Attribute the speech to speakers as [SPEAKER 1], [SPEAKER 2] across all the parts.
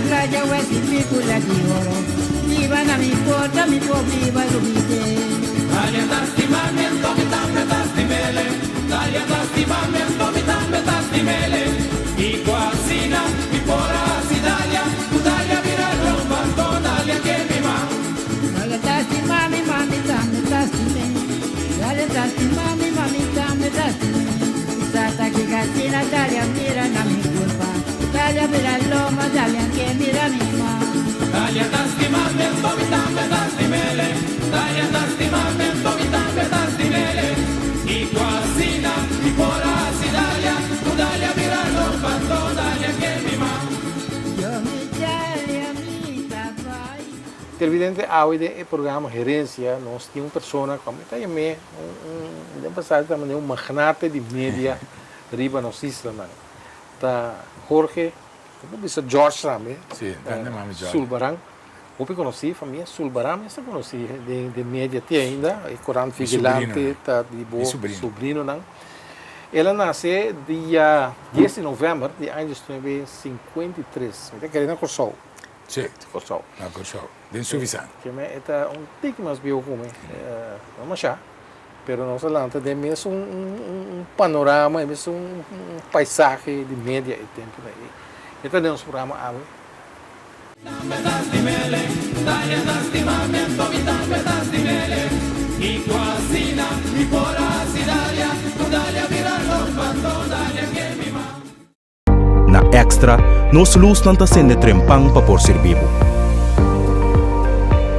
[SPEAKER 1] playa wesi picula di oro Biba na mi porta mi por biba lubide
[SPEAKER 2] Dalia ta stima mi anto mi tambe ta stimele Dalia ta stima mi anto mi tambe ta stimele I ku asina mi por a hasi Dalia Ku Dalia bira lomba anto Dalia ke mi ma
[SPEAKER 1] Dalia ta stima mi ma mi tambe ta stime Dalia ta stima mi ma mi tambe ta stime Mi tata ki kasina Dalia mira na mi kurpa Dalia bira lomba Dalia ke mira mi ma.
[SPEAKER 2] Dalia ta stima mi anto mi tambe ta stimele Dalia ta stima mi anto mi tambe ta stimele I ku asina mi por a hasi Dalia ku Dalia bira lomba anto Dalia ke mi ma.
[SPEAKER 1] Yo mi Dalia mi ta bai.
[SPEAKER 3] Televidente awe den e programa Herencia nos tin un persona cu a mi ta yam'é un un den pasado ta manera un magnate di media riba nos islanan ta Jorge bo por bisa George tambe
[SPEAKER 4] Sí, ta yama mi George.
[SPEAKER 3] Sulbaran hopi conoci famia Sulbaran mester conoci den den media te ainda e corant
[SPEAKER 4] Mi
[SPEAKER 3] Vigilante
[SPEAKER 4] sobrinonan.
[SPEAKER 3] ta di bo
[SPEAKER 4] Mi sobrino.
[SPEAKER 3] sobrinonan el a nace dia dies di november di aña diesnuebe 53 mi ta kere na Corsou.
[SPEAKER 4] Sí.
[SPEAKER 3] Kòrsou.
[SPEAKER 4] Na Kòrsou, den Suffisant.
[SPEAKER 3] Ke me e ta un tiki mas bieu ku mi, no mashá, pero nos a lanta den mes un un panorama, e mes un paisahe di media e tempunan ei. E ta den nos programa awe.
[SPEAKER 2] Tambe ta stimele, Tania ta stima mi anto mi tambe ta stimele I ku asina mi por a hasi Dalia, ku Dalia bira lomba anto Dalia ke mi ma.
[SPEAKER 5] Na Extra, nos lusnan ta sende trempan pa por sirbi bo.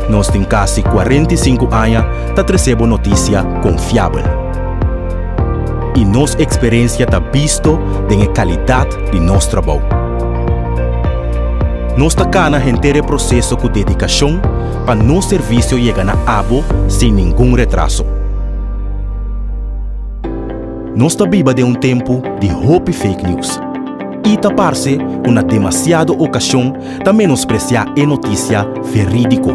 [SPEAKER 5] Nos tin kasi 45 aña ta trese bo notisia konfiabel. I nos eksperensia ta bisto den e kalidat di nos trabou. Nos ta kana henter e proseso ku dedikashon pa nos servisio yega na abo sin ningun retraso. Nos ta biba den un tempu di hopi fake news i ta parse ku na demasiado okashon ta menospresiá e notisia verídiko,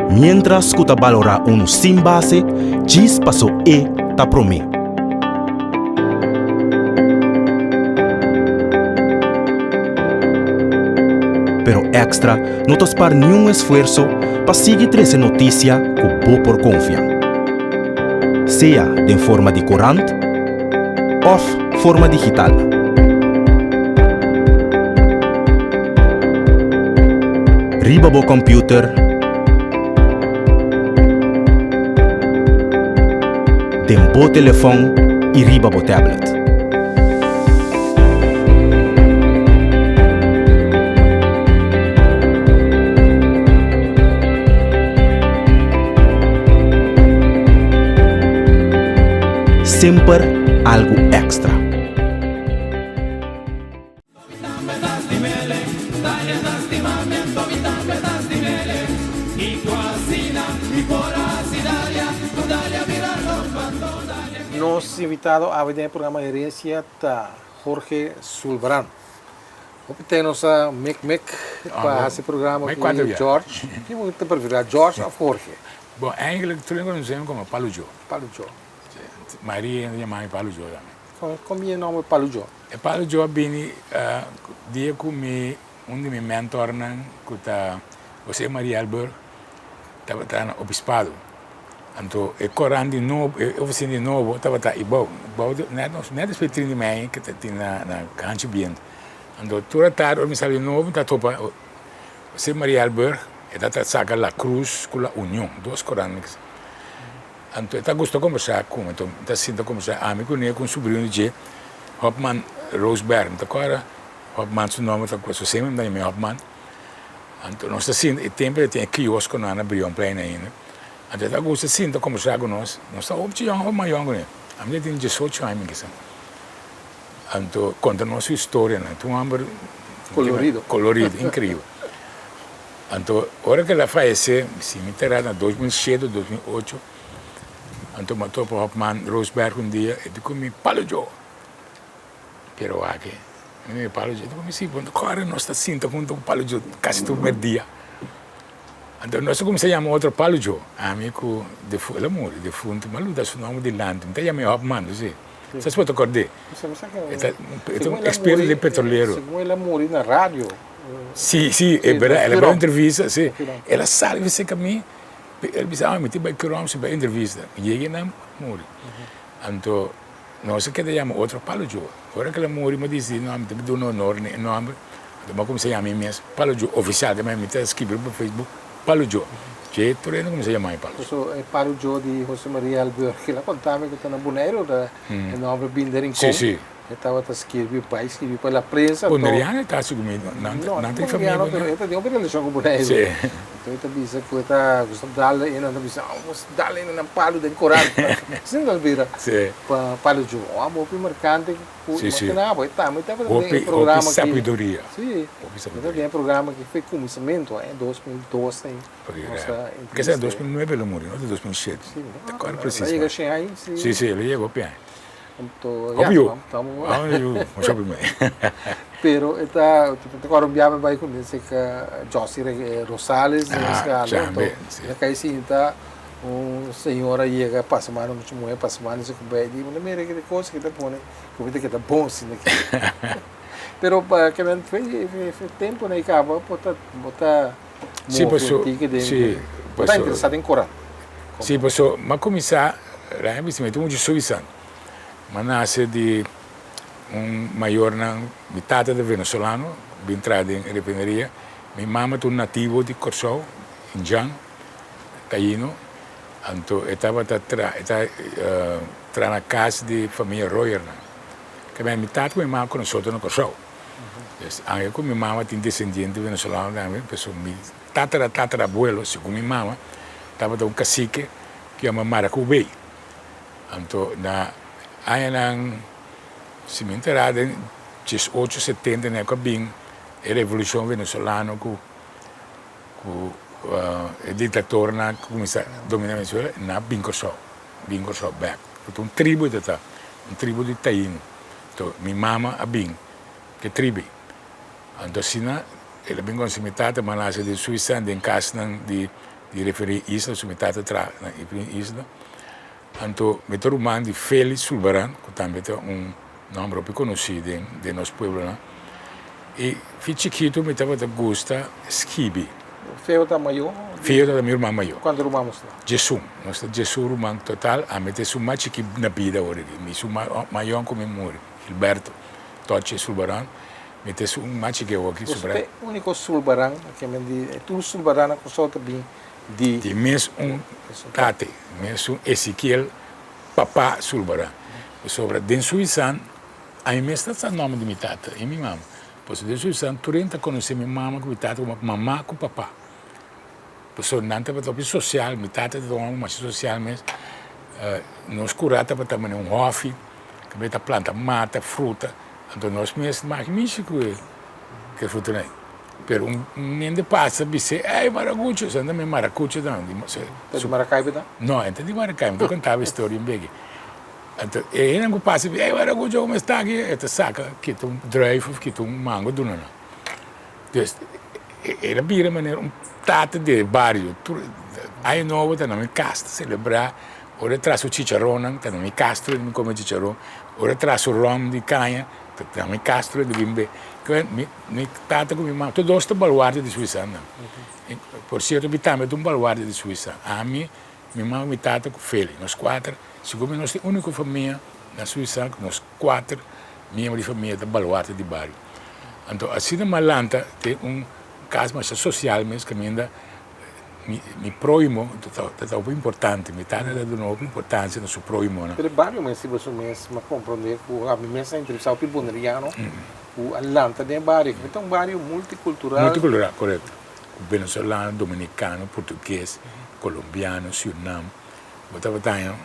[SPEAKER 5] miéntras ku ta balorá unu sin base djis paso e ta promé. Pero Extra no ta spar niun esfuerso pa sigui trese notisia ku bo por konfia. Sea den forma di korant òf forma digital. Riba bo kòmpiuter, den bo telefòn i riba bo tablet. Semper algu èkstra.
[SPEAKER 3] Nos invitado awe den e programa Herencia ta Jorge Sulbaran. Hopi ten nos a mek mek pa hasi programa ku George. Ki bo ta prefera, George of Jorge?
[SPEAKER 4] Bon, eigenlijk tur hende konosé mi komo Palu Djo.
[SPEAKER 3] Palu Djo.
[SPEAKER 4] Maria hende yama mi Palu Djo tambe.
[SPEAKER 3] Kon bini e nomber Palu Djo?
[SPEAKER 4] E Palu Djo a bini dia ku mi, un di mi mentornan ku ta José Maria Alberg tabata na obispado. Anto e koran di nobo, e ofisina di nobo tabata ibou, bou di, net nos, net despues di trinta i mei ke ta tin na na Hanchi Biento. Anto tur a tardi ora mi sali di nobo mi ta topa José Maria Alberg, e ta ta saka La Cruz ku La Union, dos koran mi kisa. Anto e ta gusta kombersá ku mi, anto mi ta sinta kombersá ami kuné ku un subrino di dje, Hopman Roosberg, mi ta kòrda Hopman su nòmber ta ku José mi ta yam'é Hopman. Anto nos ta sinta, e tempu e tin e kioskonan na Brionplein ainda. Anto e ta gusta sinta kombersá ku nos. Nos ta hopi yòn, hopi mas yòn ku ne. Ami ta tin diesocho aña mi kisa. Anto konta nos su historianan. Ta un hòmber
[SPEAKER 3] Kolorido.
[SPEAKER 4] Kolorido, inkreibel. Anto ora ku el a fayesé, si mi ta erá na 2007 o 2008, anto mi a topa Hopman Roosberg un dia, e di ku mi, Palo Djo! Pero wak e, mi di Palo Djo, e di ku mi, si, bo no kòrda nos ta sinta huntu ku Palo Djo kasi tur merdia. Anto nos a kuminsá yama otro Palo Djo, ami ku defu, el a muri, defuntu, mi a luta su nòmber dilanti, mi ta yam'é Hopman, bo si. Sa si bo ta kòrd'é? E ta, e ta un eksperto di petrolero.
[SPEAKER 3] Segun el a muri na radio.
[SPEAKER 4] Si, si, e berdad, el a bai entrevista, si. El a sali bisa ka mi, el bisa, ah, mi tin bai Curom si bai entrevista. Mi yega einan, a muri. Anto, nos a keda yama otro Palo Joe. Ora ku el a muri, mi a disidi, no, mi ta duna honor na e nomber. Anto mi a kuminsá yama mi mes Palo Joe ofisial, te mi ta skibi riba Facebook, Palo Joe. Dje tur hende a kuminsá yama mi Palo Joe.
[SPEAKER 3] So, e Palo Joe di Jose Maria Albuquerque, el a konta mi ku ta na Boneiru ta e nomber bin den Rincon.
[SPEAKER 4] Si, si.
[SPEAKER 3] E tabata skirbi bai skirbi pa la prensa anto.
[SPEAKER 4] Boneriano e ta hasi ku mi, nan
[SPEAKER 3] No,
[SPEAKER 4] nan ta di famia
[SPEAKER 3] boneriano pero e ta den hopi relashon ku Boneiru.
[SPEAKER 4] Si.
[SPEAKER 3] Anto e ta bisa ku e ta gusta dal e nan ta bisa amos dal e nan palu den koral. Asina ta bira
[SPEAKER 4] Si.
[SPEAKER 3] pa palu djo. Un amo hopi markante ku
[SPEAKER 4] Si, si.
[SPEAKER 3] imaginá bo e tambe tabata den
[SPEAKER 4] Hopi,
[SPEAKER 3] e
[SPEAKER 4] hopi
[SPEAKER 3] programa ki
[SPEAKER 4] sabiduria.
[SPEAKER 3] Si.
[SPEAKER 4] Hopi
[SPEAKER 3] E ta
[SPEAKER 4] sabiduria.
[SPEAKER 3] den e programa ki foi kuminsamentu eh, 2002 ei nos ta
[SPEAKER 4] Kesa
[SPEAKER 3] entrevist'é.
[SPEAKER 4] 2009 el a muri no? Of 2007?
[SPEAKER 3] Si,
[SPEAKER 4] Ta kòrda
[SPEAKER 3] el
[SPEAKER 4] presis
[SPEAKER 3] a yega
[SPEAKER 4] mas.
[SPEAKER 3] shen aña si.
[SPEAKER 4] Si, si, el a yega hopi aña.
[SPEAKER 3] Anto, ya,
[SPEAKER 4] Obvio.
[SPEAKER 3] tamo.
[SPEAKER 4] Obvio, mucho obvio.
[SPEAKER 3] Pero e ta, ta kòrda un biaha mi bai ku serka Jossy Rosales,
[SPEAKER 4] Ah,
[SPEAKER 3] anto,
[SPEAKER 4] chambe, si.
[SPEAKER 3] na kai sinta un señora yega pasa mano mucha muher pasa mano si ku bai di, mi mira ki kos ki ta pone ku mi ta keda bon asina aki. Pero pa ke men fe fe tempo na i kaba bo ta bo ta
[SPEAKER 4] Si,
[SPEAKER 3] move
[SPEAKER 4] paso,
[SPEAKER 3] un tiki den
[SPEAKER 4] si,
[SPEAKER 3] bo ta
[SPEAKER 4] paso.
[SPEAKER 3] interesa den koran.
[SPEAKER 4] Si, paso, m'a kuminsá, Ryan bisa mi ta muchu suisan. M'a nase di un mayornan, mi tata ta venezolano, bin traha den refineria, mi mama ta un nativo di Kòrsou, indjan, tayino, anto e tabata traha, e ta traha na kas di famia Royernan. Kabia mi tata ku mi mama konosé otro na Kòrsou. Pues anke ku mi mama tin desendiente venezolano tambe, pasobra mi tatara tatarabuelo, segun mi mama, tabata un kasike ku yama Maracubey. Anto na añanan, si mi enterá den diesocho setenta na ku a bin e revolushon venezolano ku ku e diktatornan ku kuminsá dominá Venezuela, nan a bin Kòrsou, bin Kòrsou bèk. Pasobra un tribu e ta ta, un tribu di Taino. Anto mi mama a bin ku e tribi. Anto asina el a bin konosé mi tata, mi a nase den Suisa, den kasnan di referí isla, su mi tata traha na isla. Anto mi ta ruman di Felix Sulbaran, ku tambe ta un nòmber hopi konosí den den nos pueblonan. I fi chikitu mi tabata gusta skibi.
[SPEAKER 3] Feo ta mayó?
[SPEAKER 4] Feo ta mi ruman mayó.
[SPEAKER 3] Kuantu ruman boso ta?
[SPEAKER 4] Djesun. Nos ta djesun ruman total. Ami ta esun mas chikí na bida awor aki. Mi esun mayó ku mi muri, Gilberto Toche Sulbaran. Mi ta esun mas chikí awor aki.
[SPEAKER 3] Boso ta e úniko Sulbaran, tur Sulbarannan ku Kòrsou ta bin di.
[SPEAKER 4] Di mes un tate, mes un Ezekiel papa Sulbaran. Pasobra den Suisan, ami mes ta sa nomber di mi tata i mi mama. Pasobra den Suisan tur hende ta konosé mi mama ku mi tata komo mama ku papa. Pasobra nan tabata hopi sosial, mi tata tabata un homber masha sosial mes. Nos kurá tabata manera un hòfi, kaminda ta planta mata, fruta. Anto nos mes maki mishi ku e frutanan. Pero un hende pasa bis'é, Ey, maracucho! Esei ta mi maracucho ta.
[SPEAKER 3] Ta di Maracaibo ta?
[SPEAKER 4] No, e ta di Maracaibo. Mi ta contaba e storia un beki. Anto e hendenan ku pasa bisa, Ey, maracucho, como esta aki? E ta saca, kita un druif of kita un mango duna nan. Dus, el a bira manera un tata di e bario. Tur aña nobo ta na mi cas ta celebra. Ora e traha su chicharonnan, ta na mi cas tur mi come chicharon. Ora e traha su rom di caña, ta na mi cas tur e bin be. Mi Mi tata ku mi mama, tur dos ta baluarte di Suisa nan. Por sierto mi tambe ta un baluarte di Suisa. Ami, mi mama, mi tata ku Feli, nos kuater. Segun mi nos ta e uniko famia na Suisa ku nos kuater miembro di famia ta baluarte di bario. Anto asina mi a lanta den un kas masha sosial mes kaminda Mi prohimo ta hopi importante, mi tata ta duna hopi importancia na su prohimonan.
[SPEAKER 3] Pero e bario mes si boso mes a comprende cu ami mes a entrevista hopi boneriano cu a lanta den e bario, cu ta un bario multicultural.
[SPEAKER 4] Multicultural, corecto. Cu venezolano, dominicano, portugues, colombiano, Surinam, bo tabata haña,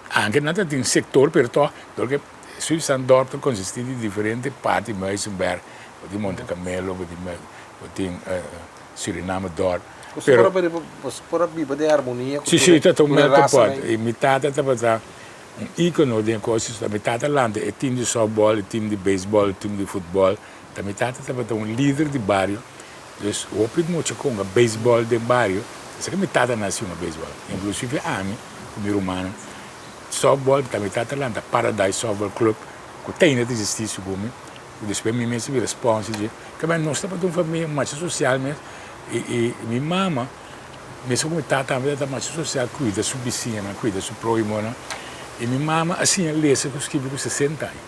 [SPEAKER 4] anke nan ta tin sector pero toch, dor ke Suisan dorp ta consisti di diferente parti, Muizenberg, bo tin Monte Carmelo, bo tin Suriname dorp.
[SPEAKER 3] Pero Boso por a biba den armonia ku
[SPEAKER 4] Si, si,
[SPEAKER 3] tur
[SPEAKER 4] ta un
[SPEAKER 3] e
[SPEAKER 4] melting
[SPEAKER 3] rasanan
[SPEAKER 4] pot.
[SPEAKER 3] ei?
[SPEAKER 4] I mi tata tabata un íkono den kos. Mi tata lanta e team di softball, e team di beisbòl, e team di futbòl. Ta mi tata tabata un lider di bario. Dus hopi mucha ku hunga beisbòl den bario, esaki mi tata nasi hunga beisbòl. Inklusive ami ku mi rumannan. Softball, ta mi tata lanta Paradise Softball Club, ku te ainda ta existí segun mi. Ku despues mi mes a bira sponsor dje. Kaba nos tabata un famia masha sosial mes i i mi mama mes ku mi tata tambe tabata masha sosial kuida su bisiñanan, kuida su prohimonan i mi mama a siña lesa ku skibi ku sesenta aña.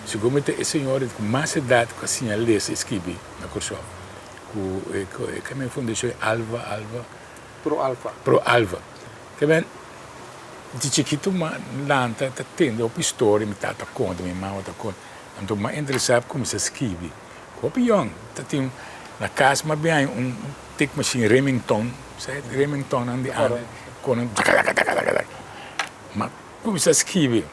[SPEAKER 4] Segun mi ta e señora ku mas edat ku a siña lesa i skibi na Kòrsou ku e e fundashon Alva Alva
[SPEAKER 3] Pro Alfa.
[SPEAKER 4] Pro Alfa. Kaba Di chikitu m'a lanta ta tende hopi storia, mi tata konta, mi mama ta konta. Anto m'a interesá pa kuminsá skibi. Hopi yòn ta tin na kas m'a bin haña un tikmashin Remington, sa e Remingtonnan di anda ku nan dakadakadakadadak. M'a kuminsá skibi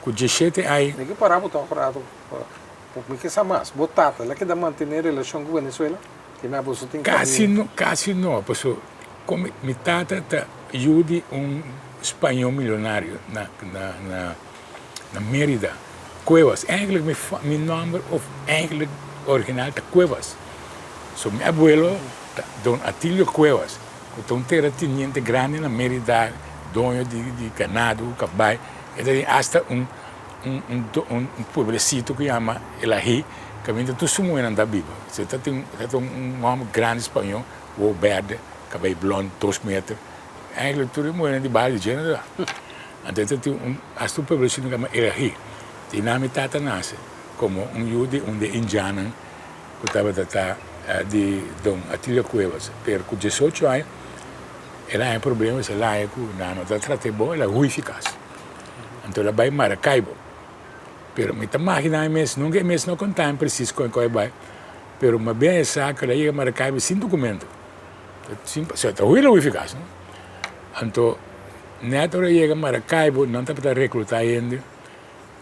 [SPEAKER 4] ku dieshete ai.
[SPEAKER 3] Mi ke pará bo ta un rato pa mi ke sa mas. Bo tata el a keda mantené relashon ku Venezuela? Kina boso tin
[SPEAKER 4] famia? Kasi no, kasi no, pasobra Kon mi tata ta yu di un spañó milionario na na na Mérida, Cuevas. Eigenlijk mi mi nòmber of eigenlijk original ta Cuevas. So mi abuelo ta Don Atilio Cuevas, ku ta un terrateniente grandi na Mérida, doño di di ganado, kabai. E ta tin asta un un un un pueblecito ku yama El Ají, kaminda tur su muhernan ta biba. So e ta tin e ta un hòmber grandi spañó. Wou berde, kabei blond, dos meter. Eigenlijk tur e muhernan di bario di dje na ta. Anto e ta tin un, hasta un pueblecito ku yama Elahi. Di nan mi tata nase komo un yu di un di e indiannan ku tabata ta di Don Atilio Cuevas. Pero ku diesocho aña el a haña problema, el a haña ku nan no ta trat'é bon, el a hui fi kas. Anto el a bai Maracaibo. Pero mi ta magina mi mes, nunka e mes no konta mi presis kon e bai. Pero ma bien e sa cu el a yega Maracaibo sin documento. Sin, o ta huy lo huy fica, no? Anto, net ora e yega Maracaibo, nan tabata recluta hende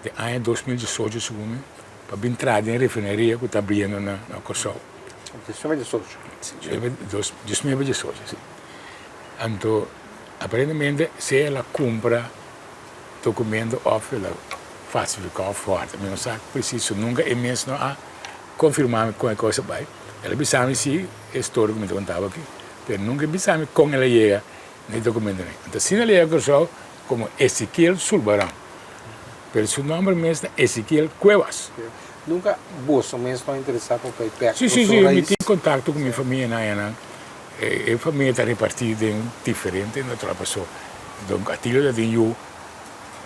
[SPEAKER 4] den aña 2018 segun mi, pa bin traha den refineria cu ta abriendo na na Corsou.
[SPEAKER 3] 2018?
[SPEAKER 4] 2018, si. Anto, aparentemente, sea el a cumpra documento of el a falsifica of horta, mi no sa preciso, nunca e mes no a Konfirmá mi kon e kos a bai. El a bisa mi si e storia ku mi ta kontaba aki, pero nunka e bisa mi kon el a yega na e dokumentonan. Anto asina el a yega Kòrsou komo Ezekiel Sulbarán, pero su nòmber mes ta Ezekiel Cuevas.
[SPEAKER 3] Nunka boso mes no a interesá pa bai bèk
[SPEAKER 4] Si, si, si, mi tin kontakto ku mi famianan ayanan. E famia ta repartí den diferente natural paso Don Atilio ta tin yu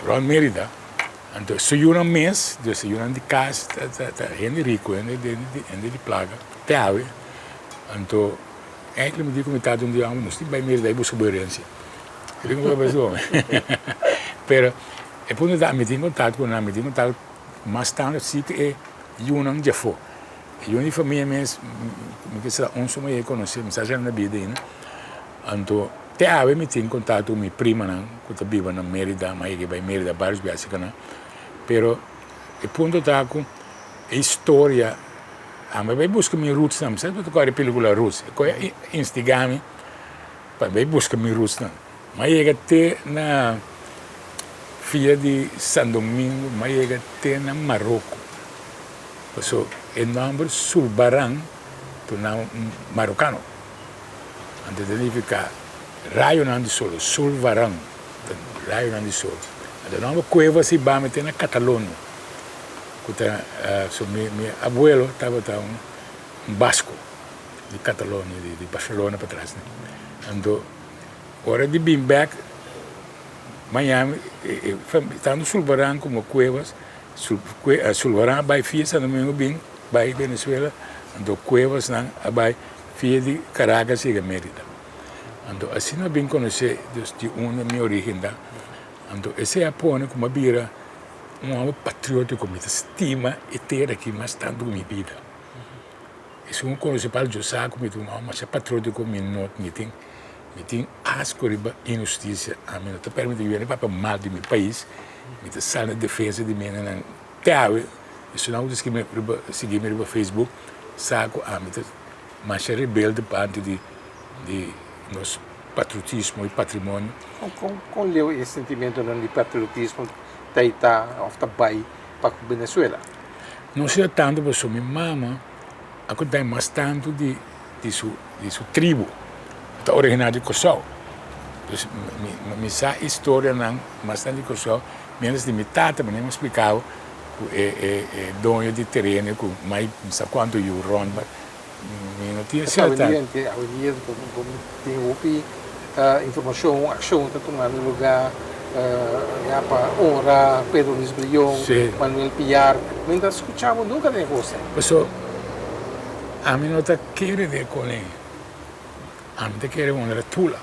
[SPEAKER 4] rònt Mérida. Anto su yunan mes, dus e yunan di kas ta hende riku, hende di plaka, te awe. Anto eindelijk mi di ku mi tata un dia, amo nos tin bai mira dai buska bo herensia. E di ku bo Pero e punto ta mi tin kontakto ku nan, mi tin kontakto mas tantu si ku e yunan djafó. E yunan di famia mes, mi ke sa un suma yei konosé, mi sa si nan na bida ainda. Anto te awe mi tin kontakto ku mi primanan ku ta biba na Merida, mi a yega bai Merida varios biaha cerca nan, pero e punto ta ku e historia ami a bai buska mi rootsnan, mi sa ku ta kore pelicula Roots, e koe a instiga mi pa bai buska mi rootsnan, mi a yega te na via di San Domingo, mi a yega te na Maroko, pasobra e nomber Sulbaran ta un nomber marokano. Anto ta nifiká rayonan di sol, sulvaran, ta rayonan di sol. Anto nan kueva si bami te na Catalonia, ku ta so mi mi abuelo tabata un basko di Catalonia, di Barcelona patras. Anto ora di bin bèk Miami tantu sulvaran komo kuevas, sulvaran a bai fia Santo Domingo bin bai Venezuela, anto kuevasnan a bai Fia di Caracas yega Merida. Anto asina a bin conoce dus di unda mi origen ta. Anto esey a pone cu mi a bira un homber patriotico, mi ta stima e tera aki mas tanto cu mi bida. Esun cu conoce Pablo Djo sa cu mi ta un homber masha patriotico, mi no mi tin mi tin asco riba inhusticia, ami no ta permiti yu hende papia mal di mi pais, mi ta sali na defensa di mi hendenan te awe. Esunnan cu ta sigui mi riba Facebook sa cu ami ta Masha rebelde parti di di nos patriotismo y patrimonio.
[SPEAKER 3] Con con leu e sentimentonan di patriotismo ta y ta of ta bay pa cu Venezuela?
[SPEAKER 4] No sea tanto pasobra mi mama a conta mi mas tanto di di su di su tribu cu ta origina di Corsou. Dus mi mi sa historianan mas tanto di Corsou mientras di mi tata manera mi a splicabo. Ku e e e doño di tereno ku mai mi sa kuantu yu rònt but mi no tin e
[SPEAKER 3] serta. Awendia tin hopi informashon, akshon ta tumando lugá ya pa honra Pedro Luis Brion, Manuel Piar. Mi no ta skucha bo nunka den e kos ei.
[SPEAKER 4] Paso ami no ta kere den e konen, ami ta kere honra Tula,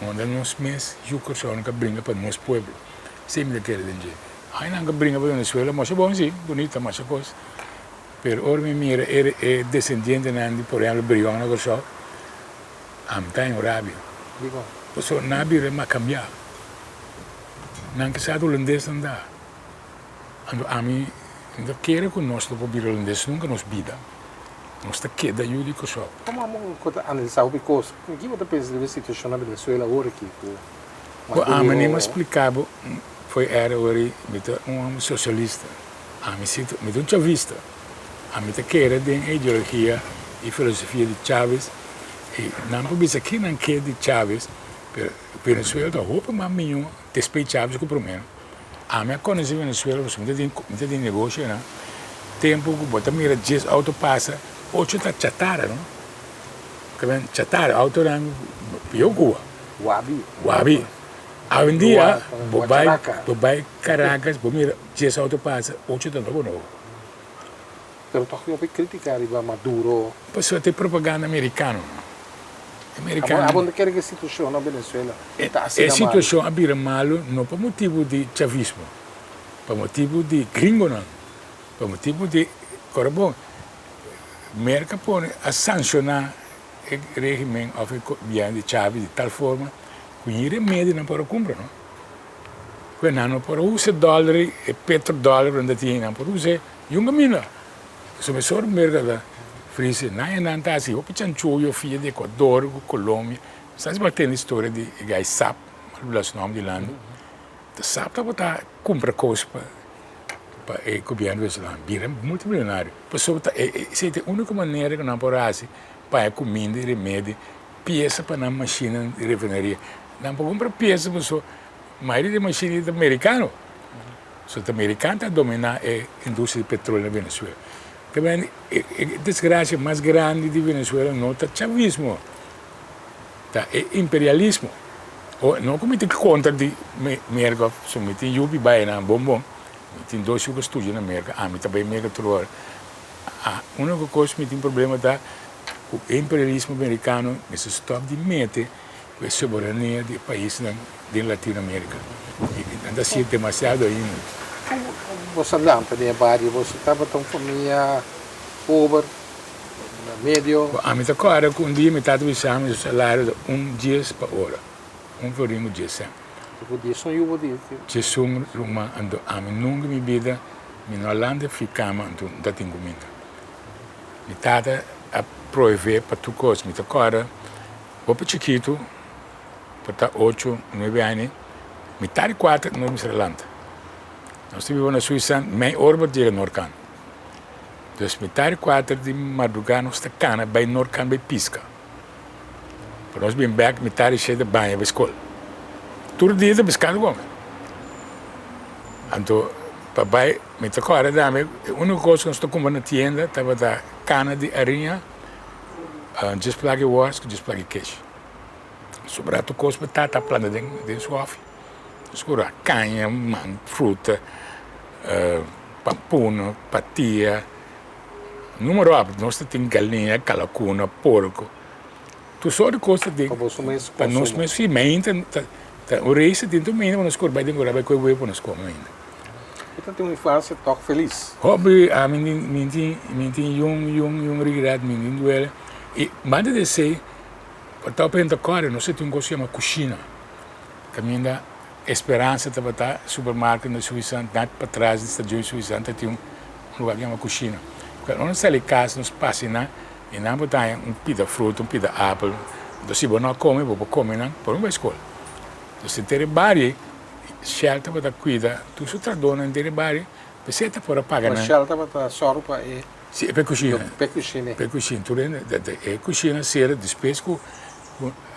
[SPEAKER 4] honra nos mes yu Kòrsou nan ka bringa pa nos pueblo. Esei mi ta kere den dje. Ai nan ka bringa pa Venezuela masha bon si, bunita masha kos. Pero ora mi mira e e desendientenan di por ehempel Brion na Kòrsou, ami ta haña un rabia.
[SPEAKER 3] Dikon?
[SPEAKER 4] Pasobra nan a bira mas kambiá. Nan ke sa hulandes nan da. Anto ami no ta kere ku nos lo por bira hulandes nunka nos bida. Nos ta keda yu di Kòrsou.
[SPEAKER 3] Komo amo ku ta analisá hopi kos, ki bo ta pensa riba e situashon na Venezuela awor aki ku
[SPEAKER 4] Bo ami ni mas splica bo foi era ori mi ta un homber socialista ami si mi ta un chavista ami ta kere den e ideologia y filosofia di Chavez y nan por bisa ki nan ke di Chavez pero Venezuela ta hopi mas miyo despues Chavez ku prome ami a conoce Venezuela pasobra mi ta mi ta den negocio nan tempo ku bo ta mira dies auto pasa ocho ta chatara no chatara autonan pio Cuba.
[SPEAKER 3] Wabi.
[SPEAKER 4] Wabi. Awendia bo bai bo bai Caracas bo mira dies auto pasa ocho ta nobo nobo.
[SPEAKER 3] Pero toch tin hopi critica riba Maduro.
[SPEAKER 4] Pasobra ta e propaganda americano no. Americano.
[SPEAKER 3] Abo no ta kere ku e situacion na Venezuela ta asina
[SPEAKER 4] E situacion a bira malo no pa motibu di chavismo, pa motibu di gringonan, pa motibu di ora bon Merca pone a sanciona E regimen of e gobièrnu di Chávez di tal forma ku ni remedio nan por a kumpra no. Ku nan no por a usa dòler e petrodòler ku nan ta tin nan por usa yunga mina. Pasobra mesora Merka ta frise nan e nan ta hasi hopi chanchuyo fia di Ecuador ku Colombia. Sa si bo a tende historia di e guy Sap, mi a olbida su nòmber di landa. Ta Sap tabata kumpra kos pa pa e gobièrnu venezolano bira multimilionario. Pasobra ta esei ta e úniko manera ku nan por hasi. Paña kuminda i remedi, piesa pa nan mashina di refineria. Nan por kumpra piesa paso mayoria di e mashina ta merikano. So ta merikano ta dominá e industria di petroleo na Venezuela. Ta bini e desgrasia mas grandi di Venezuela no ta chavismo, ta e imperialismo. O no ku mi tin kontra di Merka, so mi tin yu biba einan bon bon, mi tin dos yu ku studia na Merka, ami ta bai Merka tur ora. A Úniko kos mi tin problema ta ku e imperialismo merikano mester stòp di mete ku e soberania di e paisnan den Latinoamerika. Nan ta hasié demasiado ainda.
[SPEAKER 3] Komo boso a lanta den e bario? Boso tabata un famia pober, medio?
[SPEAKER 4] Bo, ami ta kòrda ku un dia mi tata bisa mi su salario ta un dies pa ora, un florin ku dies sènt.
[SPEAKER 3] Ku diesun yu bo di?
[SPEAKER 4] Diesun ruman, anto ami nunka mi bida. Mi no a lanta fi kama anto N ta tin kuminda. Mi tata a prohibé pa tur kos. Mi ta kòrda hopi chikitu, por ta ocho, nuebe aña, mitad di kuater nos mester a lanta. Nos ta biba na Suiza, mei ora bo ta yega Noordkant. Dus mitad di kuater di mardugá nos ta kana bai Noordkant bai piska. Pa nos bin bek mitad di shete baña bai skol. Tur dia ta piskando kome. Anto pa bai mi ta kòrda tambe e úniko kos ku nos ta kumpra na tienda tabata kana di ariña, djes plak di wòrs ku djes plak di kesh. Sobrá tur kos pa tata a planta den den su hòfi. Nos kura kaña, man, fruta, pampuna, patia, número ap. Nos ta tin galiña, kalakuna, porko. Tur sort di kos ta den.
[SPEAKER 3] Pa boso mes
[SPEAKER 4] Pa nos
[SPEAKER 3] konsumo.
[SPEAKER 4] mes, si, mainta ta ta un reis ta tin tur mainta pa nos kore bai den kura bai koe webu pa nos kome mainta.
[SPEAKER 3] Bo ta tin un infansia tòg felis.
[SPEAKER 4] Hopi, ami mi mi tin mi tin yun yun yun regret, mi tin duele. I banda di esei, pa tòg pa hende ta kòrda, nos a tin un kos ku yama kushina, kaminda Esperansa tabata supermarket na Suiza, net patras di stadion Suiza ta tin un lugar ku yama kushina. Ora nos sali kas nos pasa einan. I nan por ta haña un pida fruta, un pida apel. Enton si bo no a kome, bo por kome nan por no bai skol. Enton henter e bario ei, Shell tabata kuida tur su trahadónan henter e bario, p'esei e ta por a paga
[SPEAKER 3] Ma
[SPEAKER 4] nan.
[SPEAKER 3] Shell tabata sòru pa e.
[SPEAKER 4] Si, pa e kushina.
[SPEAKER 3] Pa e kushina.
[SPEAKER 4] Pa e kushina. Tur hende, e kushina sera despues ku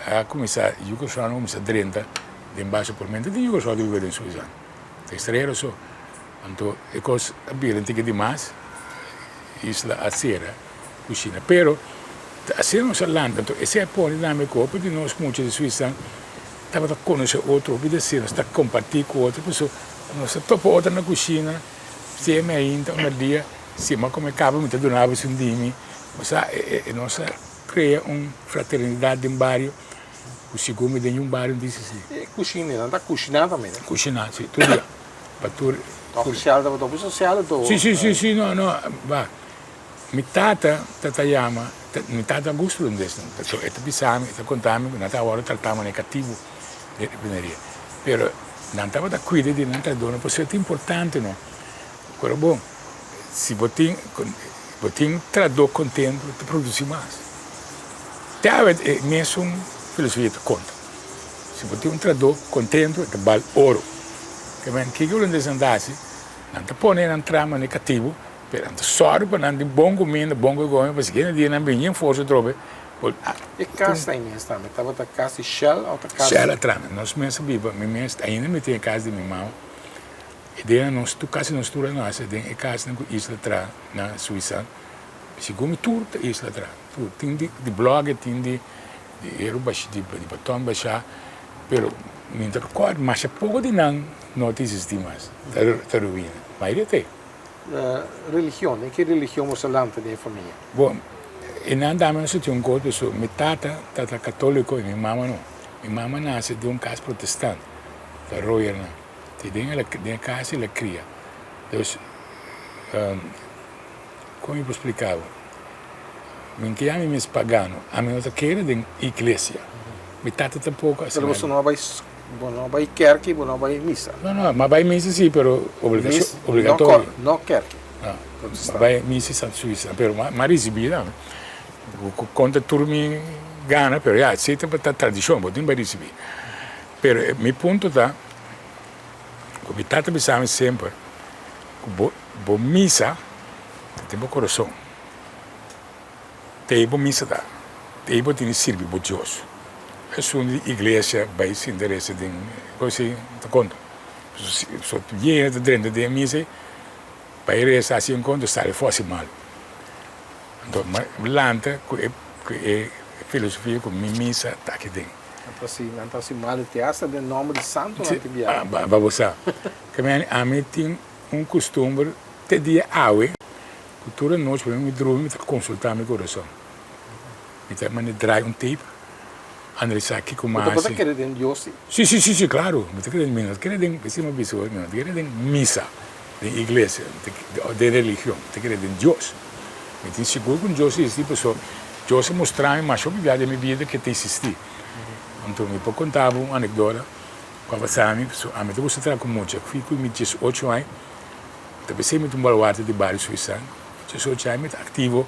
[SPEAKER 4] a kuminsá, Yugoslav a kuminsá drenta den Basha por menter di Yugoslav ta biba den Suiza. Ta estrahero so. Anto e kos a bira un tiki dimas, Isla a sera kushina. Pero ta asina nos a lanta, anto esei a pone tambe ku hopi di nos mucha di Suiza tabata konosé otro, hopi di asina nos ta kompartí ku otro, pasobra nos ta topa otro na kushina, sea meinta o merdia, si mi a kome kaba mi ta duna bo esun di mi. Osea nos a krea un fraternidat den bario ku sigur mi den un bario no tin así.
[SPEAKER 3] E kushina, nan ta kushiná tambe, ne?
[SPEAKER 4] Kushiná, si, tur dia. Pa tur.
[SPEAKER 3] Tok sosial tabata hopi sosial anto.
[SPEAKER 4] Si, si, si, si, no, no, ba. Mi tata ta ta yama, mi tata gusta un des nan, pasobra e ta bisa mi, e ta konta mi ku nan ta awor tratá manera katibu den refineria. Pero nan tabata kuida di nan trahadónan pasobra e ta importante no. Kora bon, si bo tin, bo tin trahadó kontentu ta produsí mas. Te awe e mesun filosofia ta konta. Si bo tin un trahadó kontentu e ta bal oro. Ke men kiko hulandeses nan ta hasi? Nan ta pone nan traha manera katibu, pero nan ta sòru pa nan tin bon kuminda, bon kogome, pa siguiente dia nan bini yen forsa atrobe.
[SPEAKER 3] E kas ta Inés tambe tabata kas di Shell òf ta kas.
[SPEAKER 4] Shell a traha. Nos mes a biba, mi mes ainda mi tin e kas di mi mama. E dia nos tur kasi nos tur a nase den e kasnan ku Isla traha na Suisa. Segun mi tur ta Isla traha, tur. Tin di di blòge, tin di di heru bash di di baton bashá, pero mi ta rekòrd masha poko di nan no ta eksistí mas, ta ta ruina. Mayoria ta ei.
[SPEAKER 3] Religion, den ki religion boso a lanta den e famia?
[SPEAKER 4] Bon, e nan dame nos a tin un kos pasobra mi tata tata katóliko i mi mama no. Mi mama nase den un kas protestant, ta royernan. Te den el a den e kas el a kria. Dus, kon mi por splika bo? Mi no ta yama mi mes pagano, ami no ta kere den iglesia. Mi tata tampoko
[SPEAKER 3] asina. Pero boso no a bai, bo no a bai kerki, bo no a bai misa?
[SPEAKER 4] No, no, mi a bai misa si, pero obligatorio.
[SPEAKER 3] No kerki?
[SPEAKER 4] No, mi a bai misa Santa Suisa, pero mi a risibi tambe. Konta tur mi gana, pero ya, esei tabata tradishon, bo tin bai risibi. Pero mi punto ta ku mi tata bisa mi semper ku bo bo misa ta den bo kurason. Te ei bo misa ta, te ei bo tene sirbi bo Dios. Esun di iglesia bai sinta resa den kos ei no ta konta. So tu yega ta drenta den e misa ei bai resa hasi un konta sali afó hasi malu. Anto mi lanta ku e ku e filosofia ku mi misa ta aki den.
[SPEAKER 3] Nan ta hasi malu te asta den nòmber di santunan ti biaha.
[SPEAKER 4] Pa bo sa, ke mi ami tin un kustumber te dia awe ku tur anochi prome mi drumi mi ta konsultá mi kurason. Mi ta manda drai un tape, analisá kiko mi
[SPEAKER 3] Bo ta
[SPEAKER 4] hasi.
[SPEAKER 3] kere den Dios si?
[SPEAKER 4] Si, si, si, si, klaru. Mi ta kere, mi no ta kere den, esei mi a bisa hopi, mi no ta kere den misa, den iglesia, den religion. Mi ta kere den Dios. Mi tin sigur ku Dios existi pasobra Dios a mustra mi masha hopi bia den mi bida ke ta existi. Anto mi por konta bo un anekdota ku a pasa mi, pasobra ami ta gusta traha ku mucha. Ku ku mi diesocho aña, ta pesei mi ta un baluarte di bario Suiza. Diesocho aña mi ta aktivo,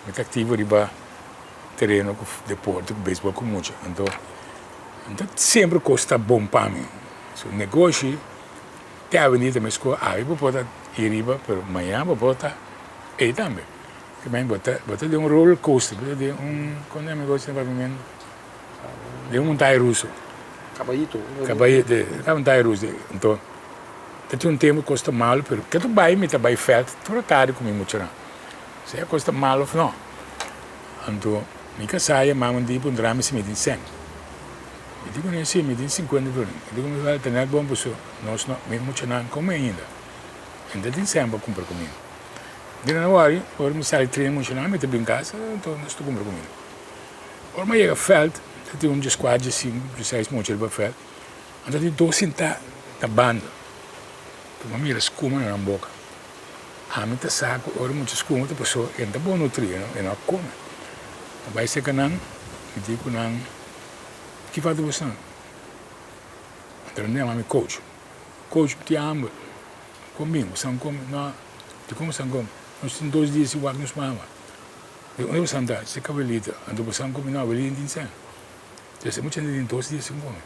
[SPEAKER 4] mi ta aktivo riba tereno ku deporte, ku beisbòl ku mucha. Anto no ta semper kos ta bon pa mi. So negoshi te awendia ta meskos, awe bo por ta ei riba, pero mañana bo por ta ei tambe. Ke men bo ta bo ta den un roller coaster, bo ta den un, kon ta yama e kos den papiamentu? Den un montaña ruso.
[SPEAKER 3] Kabayito.
[SPEAKER 4] Kabayito, ta montaña ruso. Anto, ta tin un tempu kos ta malu, pero ke ta bai mi ta bai vèlt tur e tardi ku mi muchanan. Sea kos ta malu òf no. Anto, mi kasá yama mi un dia i puntra mi si mi tin sèn. Mi di kuné si, mi tin sinkuenta florin. E di ku mi, ta nèt bon pasobra nos no, mi muchanan kome ainda. Mi ta tin sèn pa kumpra kuminda. Di nan wòri, ora mi sali train muchanan mi ta bin kas, anto nos ta kumpra kuminda. Ora mi a yega vèlt, ta tin un dieskuater, diesinku, dieseis mucha riba vèlt, anto tin dos sintá na banda. Anto mi a mira skuma na nan boka. Ami ta sa ku ora mucha skuma ta pasó e no ta bon nutrí, e no a kome. Mi bai serka nan, mi di ku nan, Ki falta boso nan? Anto nan yama mi coach. Coach, mi tin hamber. Kon bin? Bo san kome? No. Dikon bo san kome? Nos tin dos dia sin wak nos mama. Di unda bo san ta? Si kabelita. Anto bo san kome? No, abelita no tin sèn. Entonces e mucha tin dos dia sin kome.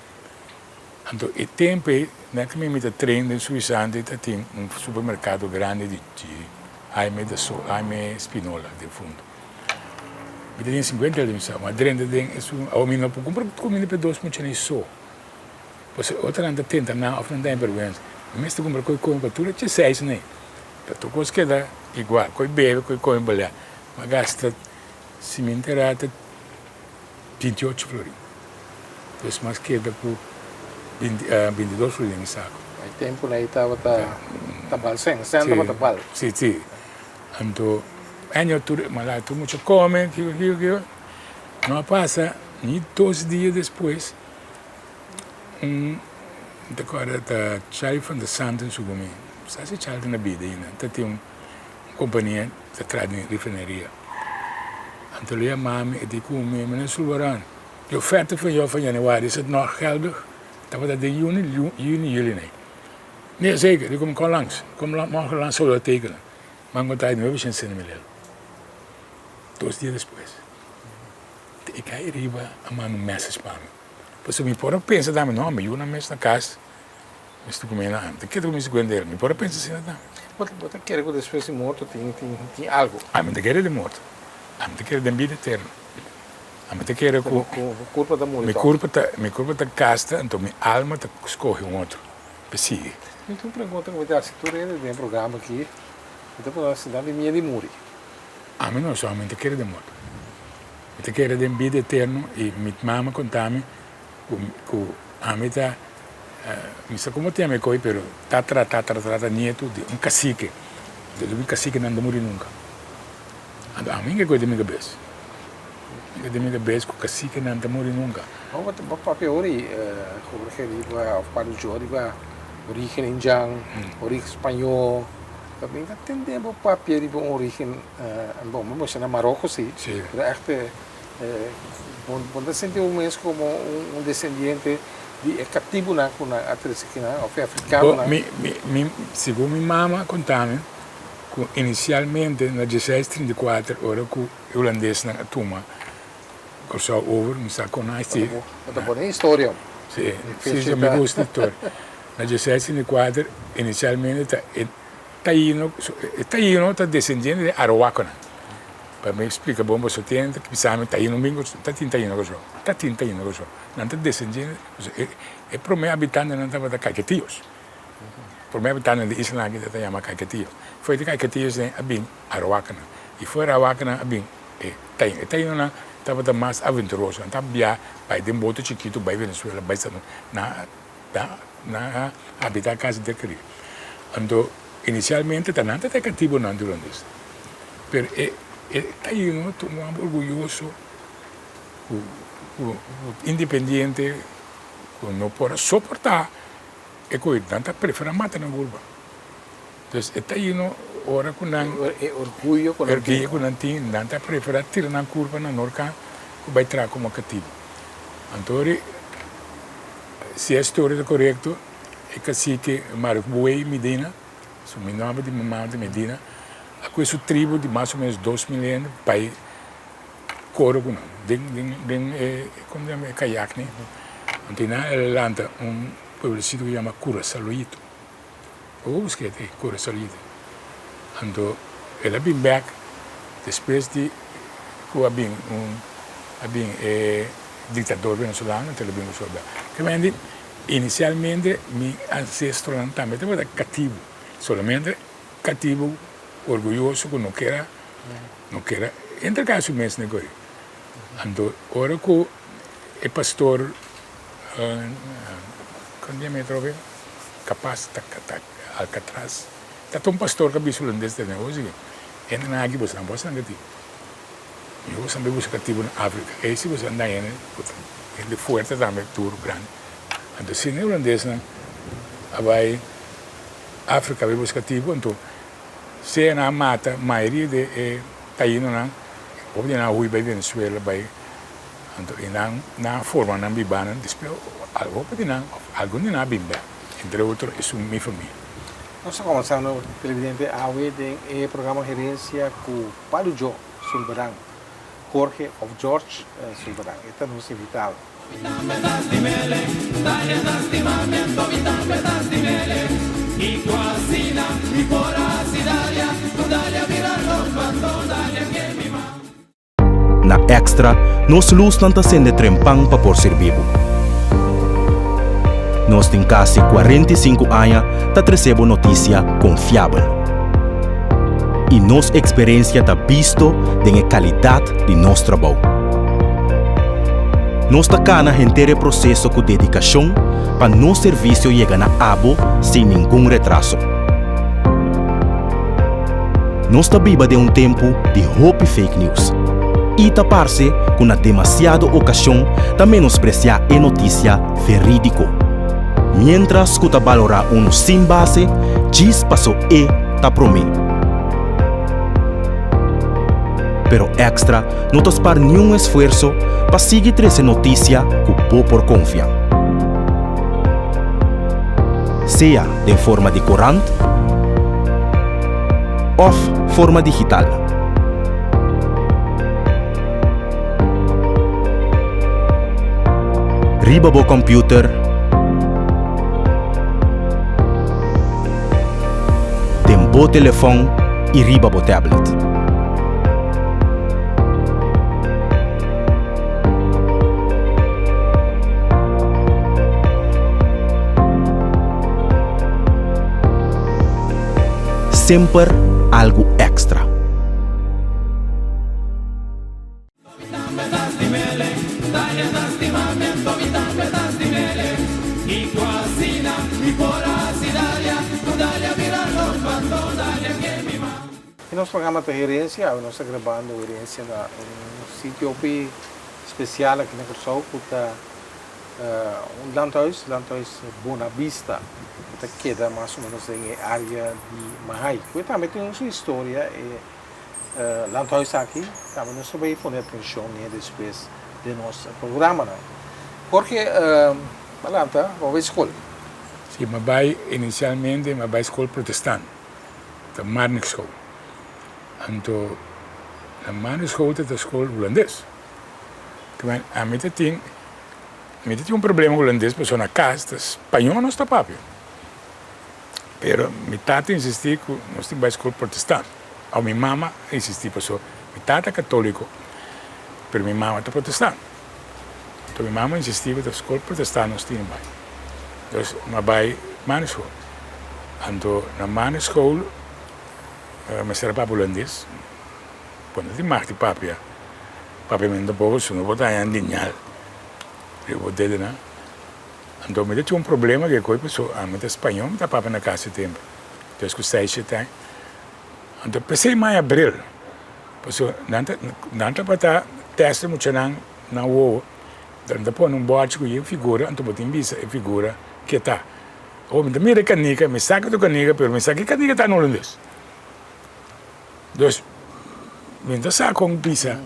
[SPEAKER 4] Anto e tempo ei, nek mi mi ta train den Suisante ta tin un supermerkado grandi di Jaime da So, Jaime Spinola den fondo. Mi ta tin sinkuenta el di mi sa, ma drenta den e su, awor mi no por kumpra kuminda pa e dos muchanan so. Pasobra otronan ta tenta nan òf nan ta den bèrgwensa. Mi mester kumpra koi kome pa tur e dieseis nei. Pa tur kos keda igual, koi bebe, koi kome balea. Mi a gasta, si mi entera ta 28 florin. Dus mas keda ku 22 florin den mi sako.
[SPEAKER 3] E tempunan ei tabata tabal sen, sen tabata bal.
[SPEAKER 4] Si, si. Anto aña tur, mi a laga tur mucha kome, kiko, kiko, kiko. No a pasa ni dos dia despues, un, mi ta kòrda ta Charlie van der Santen su ku mi. Sa si Charlie ta na bida ainda. Ta tin un kompania ta traha den refineria. Anto lo yama mi, e di ku mi, Meneer Sulvaran, de oferta van jou van januari, is het nog geldig? Tabata den juni, juni, juli nei. Nee, zeker, di ku mi, kom langs. Kom morgen langs, zo lo tekenen. Ma mi konta nuebe shent sesenta mil euro. Dos dia despues, e kai riba a manda un message pa mi. Pasobra mi por a pensa tambe, no, mi yu nan mes na kas, mi sta ku mi nan, mi ta keda ku mi siguenta el. Mi por a pensa asina tambe.
[SPEAKER 3] Bo ta kere ku despues di morto tin tin algu?
[SPEAKER 4] Ami ta kere den morto. Ami ta kere den bida eterno. Ami ta kere ku.
[SPEAKER 3] Bo kurpa ta muri
[SPEAKER 4] tòg? Mi kurpa ta gasta, anto mi alma ta skohe un otro pa sigui.
[SPEAKER 3] Mi tin un pregunta ku mi ta hasi tur hende den e programa aki. Mi ta puntra si nan tin miedu di muri.
[SPEAKER 4] Ami no, so ami ta kere den morto. Mi ta kere den bida eterno i mi mama konta mi ku ku ami ta mi sa komo tin ami koi pero tatra tatra tatra nietu di un kasike. Entonces un kasike nan ta muri nunka. Anto ami ke koi den mi kabes. Mi ke den mi kabes ku kasike nan ta muri nunka.
[SPEAKER 3] Bo bo papia ori Jorge riba of Padre Joe riba origen indjan, origen spañó. Mi ta tende bo papia riba un origen, bon, bo menshoná Maroko si, pero ègt bo ta sinti bo mes komo un desendiente di e katibunan ku nan a trese kinan òf e afrikanonan?
[SPEAKER 4] Bo, mi, mi, segun mi mama a konta mi ku inisialmente na dieseis trinta i kuater ora ku e hulandesnan a tuma Kòrsou over, mi sa kon nan a hasi.
[SPEAKER 3] Bo ta pone historia.
[SPEAKER 4] Si, si, mi gusta historia. Na dieseis trinta i kuater inisialmente ta e Taino, e Taino ta desendiente di Arawakonan. Pa mi splika bon boso tin ta bisa mi Taino bin Kòrsou, ta tin Taino Kòrsou, ta tin Taino Kòrsou. Nan ta desendiente, pasobra e promé habitantenan tabata Kaiketios. Promé habitantenan di isla aki ta yama Kaiketios. Fo'i di Kaiketios den a bin Arawakonan i fo'i Arawakonan a bin e Taino. E Tainonan tabata mas aventuroso, nan ta bia bai den boto chikitu bai Venezuela, bai San nan Ta nan a habitá kasi den Caribe. Anto inisialmente ta nan ta ta e katibonan durante esei. Pero e e taino ta un homber orguyoso ku ku independiente ku no por a soportá e koe nan ta preferá mata nan kurpa. Entonces e taino ora ku nan
[SPEAKER 3] E orguyo ku nan tin.
[SPEAKER 4] Orguyo ku nan tin nan ta preferá tira nan kurpa na norkan ku bai traha komo katibo. Anto ori Si e storia ta korekto, e kasike Marugbuey Medina, su mi nòmber di mama ta Medina, a kue su tribu di mas o menos 2000 hende bai kore ku nan den den den e komo ta yama e kayak ni. Anto nan a lanta un pueblosito ku yama Curasaloyito. Bo por buska e Curasaloyito. Anto el a bin bèk despues di ku a bin un a bin e Dictador venezolano te lo bin resolve. Ke mende inicialmente mi ancestronan tambe tabata catibu, solamente catibu orguyoso cu no kier a no kier a entrega su mes na goy. Anto ora cu e pastor con yama e atrobe capaz ta Alcatraz ta un pastor cu a bisa hulandes ta negocio e nan aki boso nan por san catibu. Mi bo sambe buska katibu na Afrika. Ei si bo sa anda hende ku ta hende fuerte tambe, duru, grandi. Anto si e hulandesnan a bai Afrika bai buska katibu, anto sea nan a mata mayoria di e tainonan, hopi di nan a hui bai Venezuela, bai, anto i nan nan a forma nan bibanan, despues hopi di nan, algun di nan a bin bek, entre otro esun mi famia.
[SPEAKER 3] Nos ta komensando televidente awe den e programa Herencia ku Palu Djo Sulvaran, Jorge of George Sulvaran, e ta nos invitado.
[SPEAKER 5] Na Extra, nos lusnan ta sende trempan pa por sirbi bo. Nos tin kasi 45 aña ta trese bo notisia konfiabel. I nos eksperensia ta bisto den e kalidat di nos trabou. Nos ta kana henter e proseso ku dedikashon pa nos servisio yega na abo sin ningun retraso. Nos ta biba den un tempu di hopi fake news i ta parse ku na demasiado okashon ta menospresiá e notisia verídiko. Miéntras ku ta balorá unu sin base djis paso e ta promé. Pero Extra no ta spar niun esfuerso pa sigui trese notisia ku bo por konfia. Sea den forma di korant òf forma digital. Riba bo kòmpiuter, den bo telefòn i riba bo tablet. Semper algu èkstra.
[SPEAKER 3] E nos programa ta Herencia, awe nos ta grabando Herencia na un sitio hopi special aki na Kòrsou ku ta un landhuis, landhuis Bona Bista, ku ta keda mas o menos den e area di Mahaai. Ku e tambe tin su historia e landhuis aki, tambe nos ta bay pone atencion n'e despues den nos programanan. Jorge, bo a lanta, bo a bay skol?
[SPEAKER 4] Si, mi a bay inicialmente mi a bay skol protestant. Ta Marnixschool. Anto na Marnixschool ta ta skol hulandes. Te ami ta tin mi ta tin un problema ku hulandes pasobra na kas ta spañó nos ta papia. Pero mi tata a insistí ku nos tin bai skol protestant. Òf mi mama a insistí pasobra mi tata katóliko pero mi mama ta protestant. Anto mi mama a insistí ku ta skol protestant nos tin bai. Dus mi a bai Marnixschool. Anto na Marnixschool mester a papia hulandes. Bo no tin mag di papia papiamentu tampoco si no bo ta haña liñal riba bo dedenan. Anto mi ta tin un problema ku e koi pasobra ami ta spañó mi ta papia na kas e tempu. Dos ku seis shete aña. Anto p'esei mi haña bril. Pasobra nan ta nan tabata tèst e muchanan nan wowo. Nan ta pone un bòrchi ku yen figura anto bo tin bisa e figura ke ta. Awor mi ta mira e kanika, mi sa ke ta kanika pero mi sa ke e kanika ta na hulandes. Dus mi no ta sa kon bisa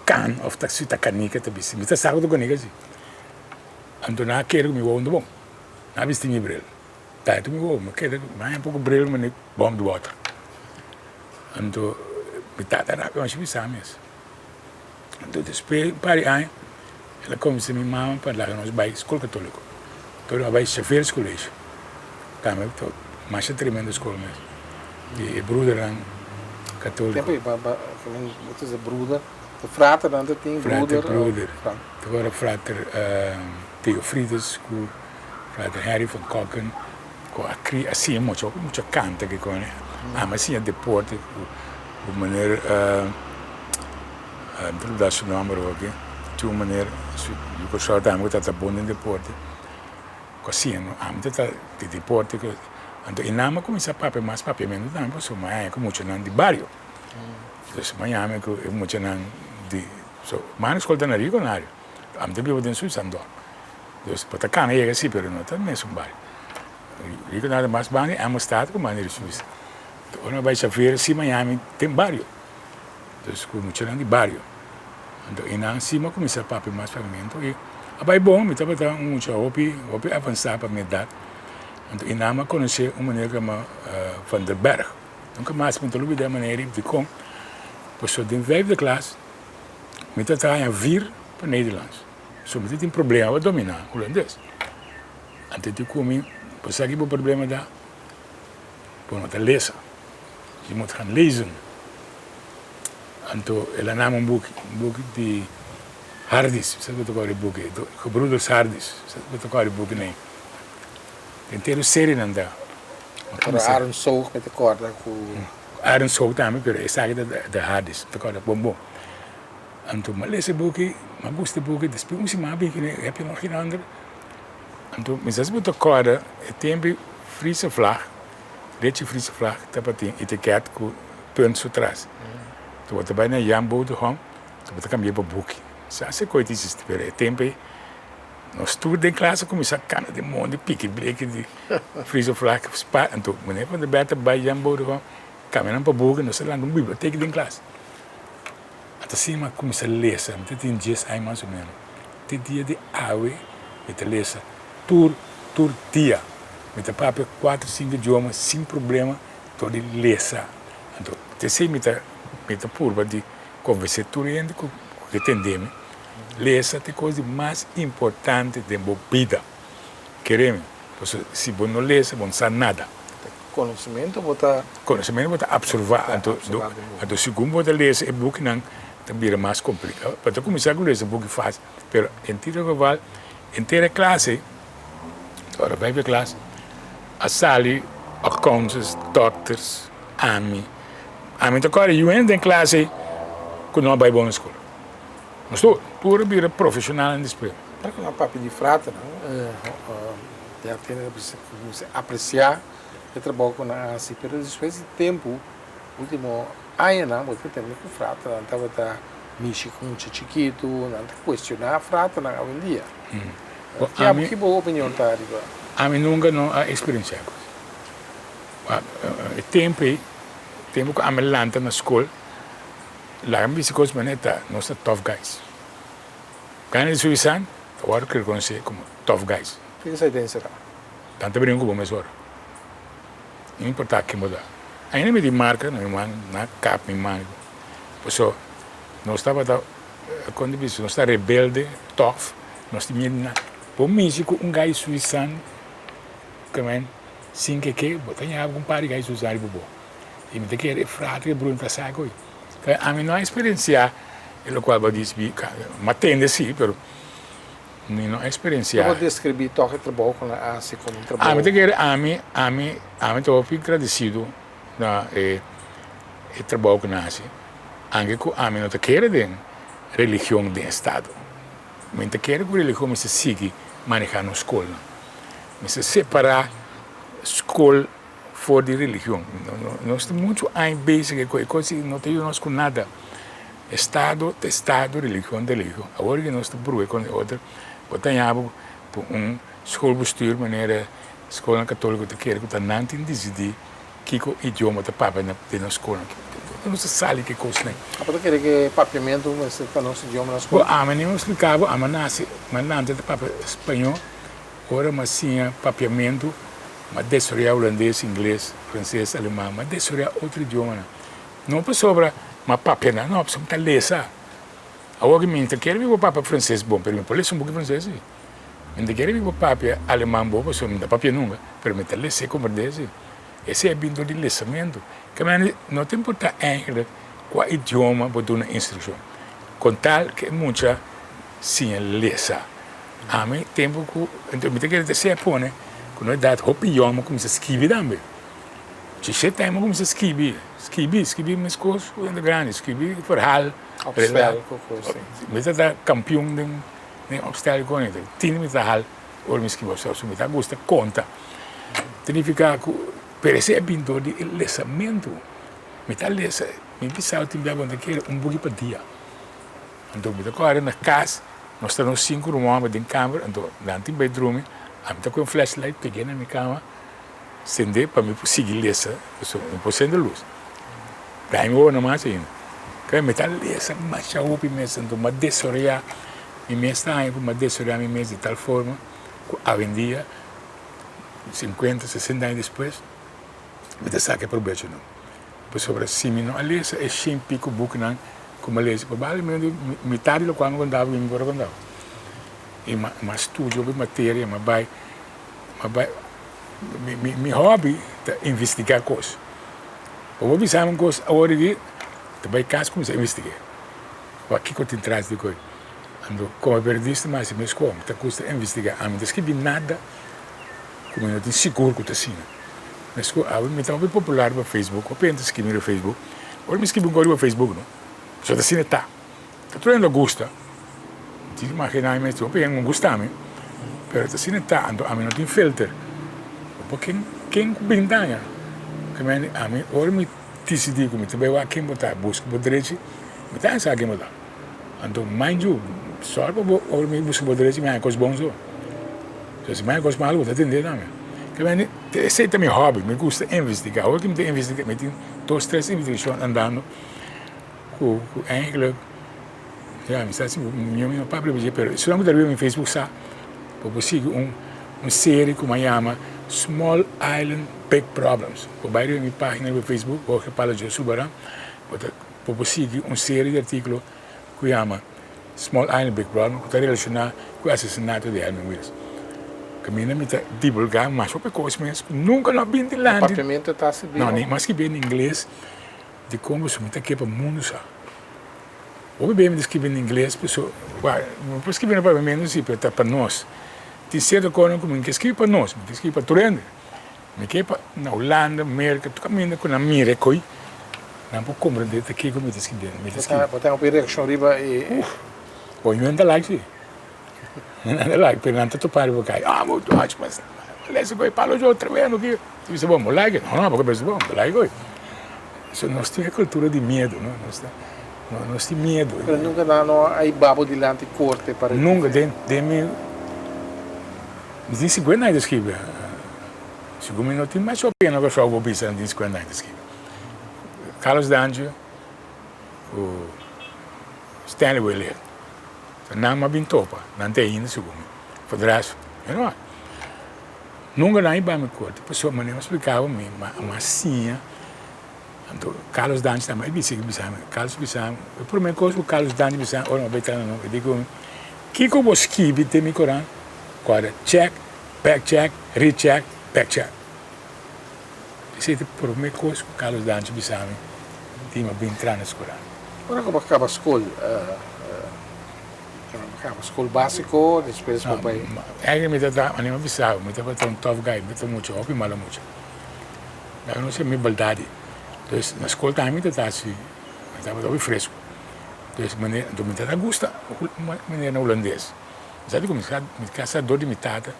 [SPEAKER 4] kan òf ta si ta kanika ta bisa. Mi ta sa ku ta kanika si. Anto nan a kere ku mi wowo no ta bon. Nan a bisti mi bril. Ta mi wowo, mi kere mi haña poko bril mi bòm di wòter. Anto mi tata rabia masha bisa mi es. Anto despues un par di aña el a convense mi mama pa laga nos bai skol katoliko. Enton nos a bai Xavier's College. Tambe ta masha tremendo skol mes. Di e broedernan katoliko.
[SPEAKER 3] Tempo ei ba ba wat is e broeder? De fraternan ta tin broeder?
[SPEAKER 4] Frater broeder. Ta wòrdu frater Theofrides ku frater Henry van Kokken ku a kria a siña mucha hopi mucha kanta ke kone. Ami a siña deporte ku meneer mi ta olbida su nomber awor aki tin un meneer yu Kòrsou tambe ku tabata bon den deporte ku a siña nos ami ta ta di deporte anto e nan a kuminsá papia mas papiamentu tambe pasobra mi a haña ku muchanan di bario dus mi a haña ku e muchanan di so mi a skol ta na Rio Canario ami ta biba den Suisandor dus bo ta kana yega si pero no ta mesun bario. Rico nada mas banda di Amistad ku banda di Suisa. Ora mi bai Xavier si Miami den bario. Dus ku muchanan di bario. Anto einan si mi a kuminsá papia mas papiamentu i a bai bon, mi tabata un mucha hopi hopi avansá pa mi edat. Anto einan mi a konosé un meneer ku yama Van der Berg. Nunka mas mi ta lubidá e meneer ei dikon, pasobra den vijfde klas mi ta traha vier pa Nederlands. So mi ta tin problema pa dominá hulandes. Antes di kumi, bo sa ki bo problema ta? Bo no ta lesa. Je moet gaan lezen. Anto el a nama un buki, un buki di Hardis, sa bo ta kòrda e buki, Gebroeders Hardis, sa bo ta kòrda e buki nei. Henter serie nan ta.
[SPEAKER 3] Pero Aaron Soog mi ta corda cu.
[SPEAKER 4] Aaron Soog tambe pero esaki ta the hardest mi ta corda bon bon. Anto mi a lesa e buki mi a gusta e buki despues un siman a bin kine heb je nog geen ander anto mi sa si bo ta corda e tempo Friese vlag Lechi Friese vlag tabatin etiket cu punt su tras anto bo ta bay na Jan Boterham anto bo ta cambia pa buki sa si e coy ta existi pero e tempo ey Nos tur den klas a kuminsá kanta den mondi piki bleki di Friese vlag spa. Anto meneer Van der Berg ta bai Jan Bodegom kambia nan pa buki, nos a lanta un biblioteka den klas. Anto asina mi a kuminsá lesa, mi ta tin dies aña mas o menos. Te dia di awe mi ta lesa tur tur dia. Mi ta papia kuater sinku idioma sin problema dor di lesa. Anto te esei mi ta mi ta purba di konvensé tur hende ku ke tende mi. Lesa ta e kos di mas importante den bo bida. Kere mi, pasobra si bo no lesa bo no sa nada.
[SPEAKER 3] Konosementu bo ta.
[SPEAKER 4] Konosementu bo ta apsorba. Anto, anto segun bo ta lesa e bukinan ta bira mas kompliká. Bo ta kuminsá ku lesa buki fásil, pero en todo geval henter e klase, ora vijfde klas, a sali accountants, dokters, ami. Ami ta kòrda yu hende den klase ku no a bai bon na skol. Nos tur tur a bira profesionalnan despues.
[SPEAKER 3] Ora ku nan papia di fraternan, ya tene ku apresiá e trabou ku nan a hasi, pero despues di tempu, ultimo añanan, bo ta tende ku fraternan tabata mishi ku mucha chikitu, nan ta kuestioná fraternan awendia. Ki bo opinion ta riba?
[SPEAKER 4] Ami nunka no a eksperensiá kos. E tempu ei, tempu ku ami lanta na skol, Laga mi bisa kos manera ta nos ta tough guys. Gana di Suisan ta wòrdu rekonosé komo tough guys.
[SPEAKER 3] Kiko esei ta enserá?
[SPEAKER 4] Nan ta bringa ku bo mesora. No importá ken bo ta. Ainda mi tin marka na mi man, nan a kap mi man. Pasobra nos tabata, kon ta bisa, nos ta rebelde, tough, nos tin miedu di nada. Bo mishi ku un guy Suisan, sin ke ke, bo ta ñaba ku un par di guy Suisan riba bo. I mi ta kere e frater e broer ta sa koe. Pero ami no a experiencia e locual bo dici mi, mi a tende si, pero mi no a experiencia.
[SPEAKER 3] Bo por describi toch e trabou cu nan a haci como un trabou?
[SPEAKER 4] Ami ta kere ami, ami, ami ta hopi gradecido na e e trabou cu nan a haci, anke cu ami no ta kere den religion den estado. Mi ta kere cu religion mester sigui maneha nos scolnan, mester separa scol. For di religion. Nos ta muchu aña bezig ku e kos i no ta yuda nos ku nada. Estado ta estado, religion ta religion. Awor ku nos ta bruha kon e otro, bo ta haña bo ku un schoolbestuur manera skolnan katoliko ta kere ku ta nan tin disidí kiko idioma ta papia na den nos skolnan. Nos ta sali ku e kosnan.
[SPEAKER 3] Abo ta kere ku e papiamentu mester ta nos idioma na skol?
[SPEAKER 4] Bo, ami ni mi splika bo, ami a nase, mi a lanta ta papia spañó. Ora mi a siña papiamentu, mi a desaroyá hulandes, ingles, franses, aleman, mi a desaroyá otro idiomanan. No pasobra mi a papia nan, no, pasobra mi ta lesa. Awor ki mi ta kere mi por papia franses bon, pero mi por lesa un buki franses si. Mi ta kere mi por papia aleman bon, pasobra mi no ta papia nunka, pero mi ta lesa i komprendé si. Esei a bin dor di lesamentu. Ke manera no ta importá eigenlijk kua idioma bo duna instrukshon, kon tal ke e mucha siña lesa. Ami tempu ku mi ta kere ta sea pone ku no edat hopi yòn mi a kuminsá skibi tambe. Sheshe tèm mi a kuminsá skibi, skibi, skibi meskos ku hende grandi, skibi verhaal,
[SPEAKER 3] Opstel ku kos si.
[SPEAKER 4] Mi ta ta kampion den den opstel ku kos. Tin mi ta hal ora mi skibi opstel pasobra mi ta gusta konta. Ta nifiká ku pero esei a bin dor di e lesamentu. Mi ta lesa, mi bisa tin bia ku mi ta kere un buki pa dia. Anto mi ta kore na kas, nos ta nos sinku ruman homber den kamber, anto nan tin bai drumi, ami ta ku un flashlight peg'é na mi kama, send'é pa mi por sigui lesa, pasobra mi por sende lus. Dai mi wou mas ainda. Kaya mi ta lesa masha hopi mes, anto mi a desaroyá mi mes ta haña ku mi a desaroyá mi mes di tal forma ku awendia, sinkuenta, sesenta aña despues, mi ta saka e probechonan. Pasobra si mi no a lesa e shen pico bukinan ku mi a lesa, probablemente mitad di lokual mi kontaba mi por a kontaba. I mi a studia hopi materia, mi a bai, mi a bai, mi hobby ta investigá kos. Bo por bisa mi un kos awor aki, ta bai kas kuminsá investigá. Wak kiko tin tras di kos. Anto komo periodista mi a hasi meskos, mi ta gusta investigá. Ami no ta skibi nada. ku mi no tin sigur ku ta asina. Mesku awe mi ta hopi popular riba Facebook, hopi hende ta skibi riba Facebook. Ora mi skibi un kos riba Facebook no, pasobra ta asina e ta. Ta tur hende lo gusta. Mi tin imaginá mi mes hopi hende no gusta mi, pero ta asina e ta. Anto ami no tin filter. Bo ken ken ku bin daña. Ami ora mi disidí ku mi ta bai wak ken bo ta, buska bo drechi, mi ta sa ken bo ta. Anto mind you, sòru pa bo ora mi buska bo drechi mi haña kos bon so. So si mi haña kos malu bo ta tende tambe. Ke mende esei ta mi hobby, mi gusta investigá. Ora ku mi ta investigá mi tin dos tres investigashon andando ku ku eigenlijk ya mi sa si mi no papia riba dje pero esun ku ta riba mi Facebook sa bo por sigui un un serie ku mi a yama Small Island Big Problems. Bo bai riba mi pagina riba Facebook Jorge Palo Josubaran bo ta Bo por sigui un serie di artíkulo ku yama Small Island Big Problem ku ta relashoná ku e asesinato di Helmin Wiels. Kaminda mi ta divulgá mas hopi kos mes ku nunka no a bin dilanti.
[SPEAKER 3] Papiamentu ta skibí?
[SPEAKER 4] No, mi a skibí na ingles dikon pasobra mi ta ke pa mundu sa. Hopi bes mi ta skibí na ingles pasobra, wak, mi por skibí na papiamentu si, pero ta pa nos. Tin sierto kosnan ku mi no ke skibí pa nos, mi ke skibí pa tur hende. Mi ke pa na Hulanda, Merka, tur kaminda ku nan mira e koi, nan por komprende ta kiko mi ta skibiendo. Mi ta skibi.
[SPEAKER 3] Bo ta hopi reakshon riba e.
[SPEAKER 4] Uf! Bo nan ta like si. Nan ta like, pero nan ta topa riba kai. Ah, bo Dutch, mas lesa koi palo jo tremendo ki. Mi bisa bo, bo like? No, no, bo ke bisa bo, bo like koi. So nos tin e kultura di miedu, no? Nos ta, nos tin miedu.
[SPEAKER 3] Pero nunka nan no a hiba bo dilanti korte pa
[SPEAKER 4] rekuse? Nunka, den, den mi. Mi tin sikuenta aña ta skibi. Segun mi no tin masha pena ku esou bo bisa mi tin sikuenta aña ta skibi. Carlos D'Angio ku Stanley William ta nan mi a bin topa, nan ta ainda segun mi. For de rest, mi no. Nunka nan a hiba mi korte pasobra manera mi a splika bo mi a siña. Anto Carlos D'Angio tambe a bisa bisa mi, Carlos bisa mi, e prome kos ku Carlos D'Angio bisa mi ora mi a bai traha na nobo, e di ku mi, Kiko bo skibi den mi koran? Kòrda check, back check, recheck, back check. Esei ta e prome kos ku Carlos D'Angio bisa mi di mi a bin traha na es koran.
[SPEAKER 3] Ora ku bo a kaba skol, kaba skol básiko, despues bo bai.
[SPEAKER 4] Eigenlijk mi ta anima bisa bo, mi tabata un tough guy, mi tabata mucha hopi malo mucha. Laga nos mi baldadi. Dus na skol tambe mi ta ta hasi, mi tabata hopi fresku. Dus manera, anto mi ta gusta manera na hulandes. Mi sa di ku mi kasa dor di mi tata,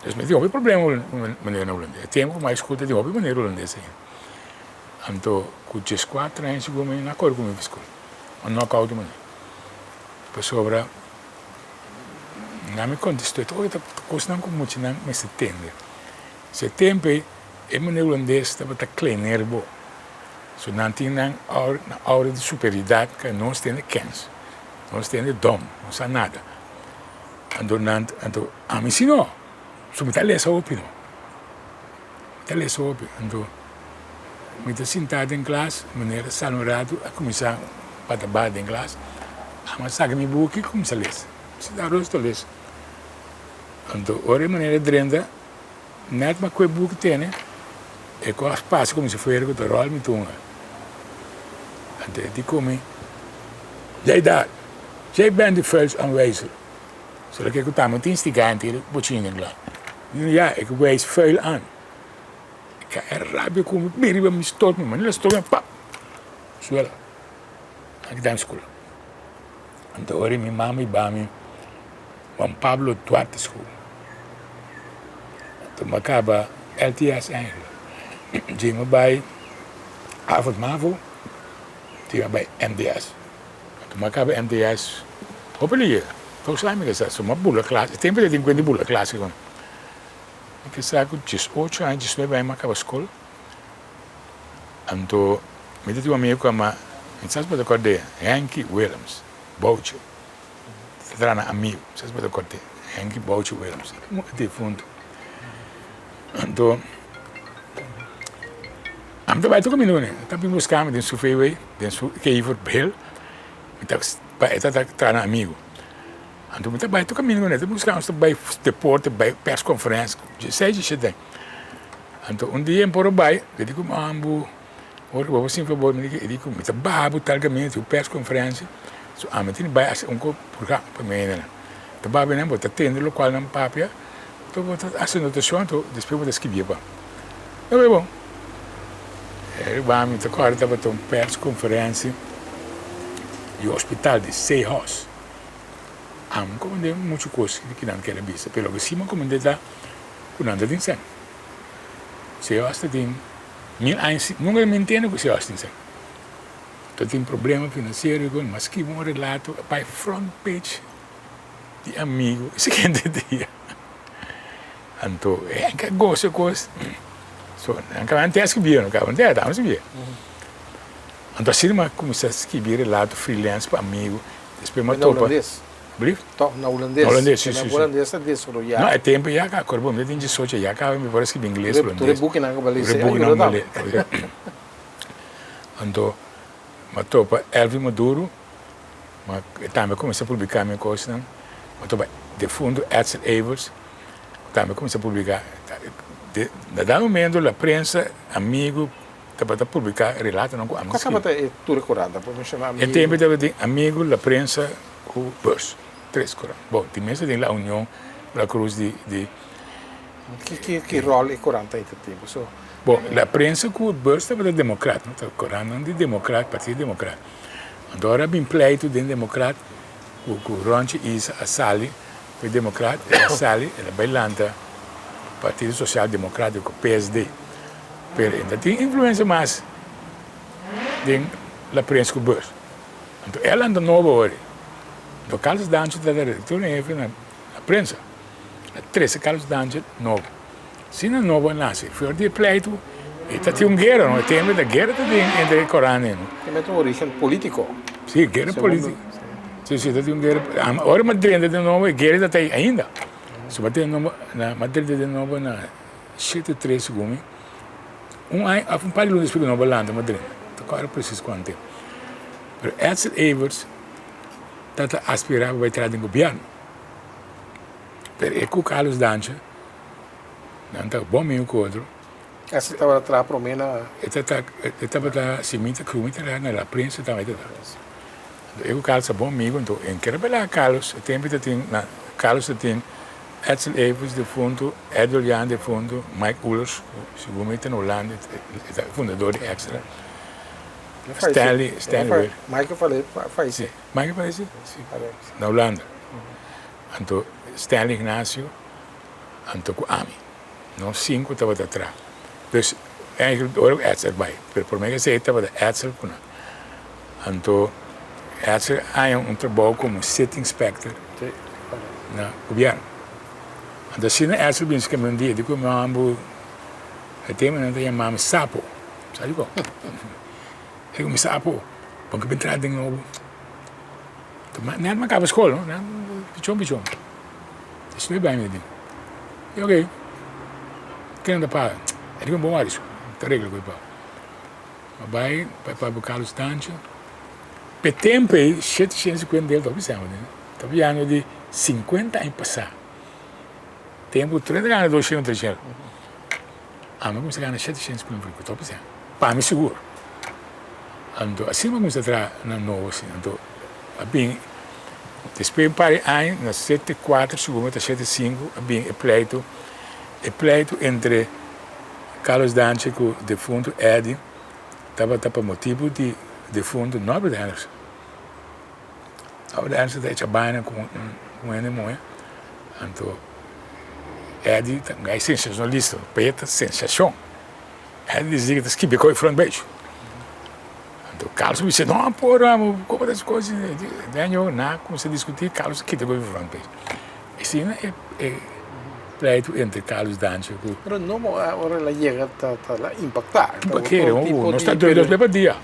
[SPEAKER 4] dus mi tin hopi problema ku manera na hulandes. E tempu ku mi a skol ta tin hopi manera hulandes ainda. Anto ku dieskuater aña sigur mi no a kore ku mi pa skol. Mi a knock out manera. Pasobra nan mi kontestó, e kosnan ku muchanan mester tende. Se tempu ei e meneer hulandes tabata kleiner bo. So nan tin nan aura di superioridat ke nos tende kens, nos tende dom, no sa nada. Anto nan, anto ami si no, so mi ta lesa hopi no, mi ta lesa hopi. Anto mi ta sinta den klas, meneer a sali un ratu a kuminsá bata bat den klas, ami a saka mi buki kuminsá lesa, mi sinta rustig lesa. Anto ora e meneer a drenta. Net ma ku e buki tene, e kos pasa komo si fuera ku ta ròl mi tunga. Anto e di ku mi, Jij daar, jij bent die vuilsaanwijzer. So loke ku ta mi tin stigante i bochin den kla. Mi di, Ja, ik wijs vuil aan. E ka e rabia ku mi, bin riba mi stot mi, manera stot mi, pap! Suela. Aki ta na skol. Anto ora mi mama i ba mi. Juan Pablo Duarte School. Toen mi a kaba LTS eigenlijk. Dje mi bai Harvard Mavo, dje mi bai MDS. Toen mi a kaba MDS, hopi lier, volgens mij mi kasa, so mi a bula klas, e tempo ei tin kuenta di bula klas. Mi kasa ku diesocho aña, diesnuebe aña mi a kaba skol. Anto mi ta tin un amigo ku yama, mi sa si bo ta kòrda, Henky Willems, Boutje. Ta traha na amigo, sa si bo ta kòrda Henky Boutje Willems, e difunto. Anto ami ta bai tur kaminda kuné, e ta bin buska mi den su VW, den su Kever bel, mi ta e ta traha na amigo. Anto mi ta bai tur kaminda kuné, e ta bin buska mi, nos ta bai deporte, bai persconferentie, djesei djeshete. Anto un dia mi por a bai, mi di ku mambo. Ora ku bo por sinti fabor, mi di ku mi ta baha bo tal kaminda tin un perskonferensia, so ami tin bai hasi un ko purga pa mi hendenan. Ta baha binan bo ta tende lokual nan papia, Anto bo ta hasi notashon anto despues bo ta skibié pa. Mi a bai bon. E riba mi ta kòrda tabata un pèrskonferensia di hospital di Seahorse. Ami komend'é muchu kos di kinan kere bisa, pero loke si mi a komend'é ta ku nan ta tin sèn. Seahorse ta tin mil aña si, nunka mi ntende ku Seahorse tin sèn. Ta tin problema finansiero i mas skibi un relato pa e front page di amigo e siguiente dia. Anto e a gosa kos. So nan kaba antes a skibi no kaba antes a skibi. Anto asina mi a kuminsá skibi relato freelance pa amigo. Despues mi a topa.
[SPEAKER 3] Na hulandes?
[SPEAKER 4] Brief?
[SPEAKER 3] Tòg na hulandes.
[SPEAKER 4] Na hulandes, si, si, si.
[SPEAKER 3] Hulandes a desaroyá.
[SPEAKER 4] No, e tempu ya ka akorda bo mi ta tin diesocho ya kaba mi por a skibi ingles, hulandes.
[SPEAKER 3] Tur e bukinan ku bo a lesa a yuda tambe.
[SPEAKER 4] Anto mi a topa Elvin Maduro. Ma e tambe a kuminsá publiká mi kosnan. Mi a topa defuntu Edsel Evers, tambe a kuminsá publiká. Na dado momento la prensa, amigu, tabata publiká relatonan ku ami
[SPEAKER 3] Kua
[SPEAKER 4] tabata
[SPEAKER 3] tabata e tur e korant? Bo menshoná
[SPEAKER 4] Amigu. E tempu tabatin Amigu, La Prensa ku Beurs. Tres korant. Bon, tin mes tabatin La Union, La Cruz di di.
[SPEAKER 3] Ki ki ròl e korant ta tempu? So.
[SPEAKER 4] Bon, La Prensa ku Beurs tabata demokrat, no? Korantnan di demokrat, Partido Demokrat. Anto ora a bin pleitu den Demokrat ku ku Ronchi Isa a sali pa e Demokrat, el a sali, el a bai lanta Partido Sosial Demokratiko, PSD. Pero e ta tin influensia mas den La Prensa ku Beurs. Anto e a lanta nobo ora. Anto Carlos Daantje ta redaktor en hefe na La Prensa. A trese Carlos Daantje nobo. Asina nobo a nase. For di e pleitu e ta tin un guera no. E tempu ta guera ta tin entre e korannan no.
[SPEAKER 3] E mete un origen politico.
[SPEAKER 4] Si, guera politico. Si, si, ta tin un guera. Ora mi a drenta den nobo e guera ta ta ei ainda. So mi a drenta nobo na mi a drenta den nobo na shete tres segun mi. Un aña of un par di luna despues ku nobo a lanta mi a drenta. Ta kòrda presis kuantu tempu. Pero Edsel Everts ta ta aspirá pa bai traha den gobièrnu. Pero e ku Carlos Daantje Nan ta bon amigo ku otro.
[SPEAKER 3] Esei tabata traha promé na.
[SPEAKER 4] E ta ta e tabata si mi ta ku mi traha na La Prensa tambe ta traha. E ku Carlos ta bon amigo anto en kere bela Carlos e tempu ta tin na Carlos ta tin Edsel Evers defuntu, Edwel Jan defuntu, Mike Oelers ku segun mi ta na Hulanda e ta fundador di Extra. Stanley Stanley Wil.
[SPEAKER 3] Mike a fayese.
[SPEAKER 4] Si Mike a fayese? Si na Hulanda. Anto Stanley Ignacio. Anto ku ami. Nos sinku tabata tra. Dus eigenlijk ora ku Edsel bai, pero promé ku esei tabata Edsel ku nan. Anto Edsel haña un trabou komo city inspector na gobièrnu. Anto asina Edsel bin skirbi un dia, di ku mi mambo e tempu nan ta yama mi sapo, sa dikon? E ku mi sapo, bo ke bin traha den nobo. Nèt mi a kaba skol no, pichon pichon. Estoy bai mi di. E ok, ken ta paga? E di un bon wari su, ta regla ku e paga. Ma bai, bai pa buka los dancho. P'e tempu ei, shete shent sikuenta del ta hopi sèn, ta pidiando di sinkuenta aña pasá. Tempu tur hende gana dos shent o tres shent. Ami a kuminsá gana shete shent sikuenta ku ta hopi sèn. Pa mi sigur. Anto asina mi a kuminsá traha na nobo asina. Anto a bin despues un par di aña na sete kuater sigur mi ta shete sinku a bin e pleitu e pleitu entre Carlos Daantje ku defuntu Eddy tabata pa motibu di defuntu Norbert Hendrickson. Norbert Hendrickson ta echa baina ku un hende muhe anto Eddy ta un gai sensacionalista pa e ta sensashon. Eddy disi ku ta skibi koe front page. Anto Carlos a bisa, no por, como ta escoge? Daniel na cuminsa discuti, Carlos a kita koe front page. Asina e e pleito entre Carlos Daantje cu.
[SPEAKER 3] Pero no ora el a yega ta ta la impacta.
[SPEAKER 4] Pa kere, nos ta druk dos bes pa dia.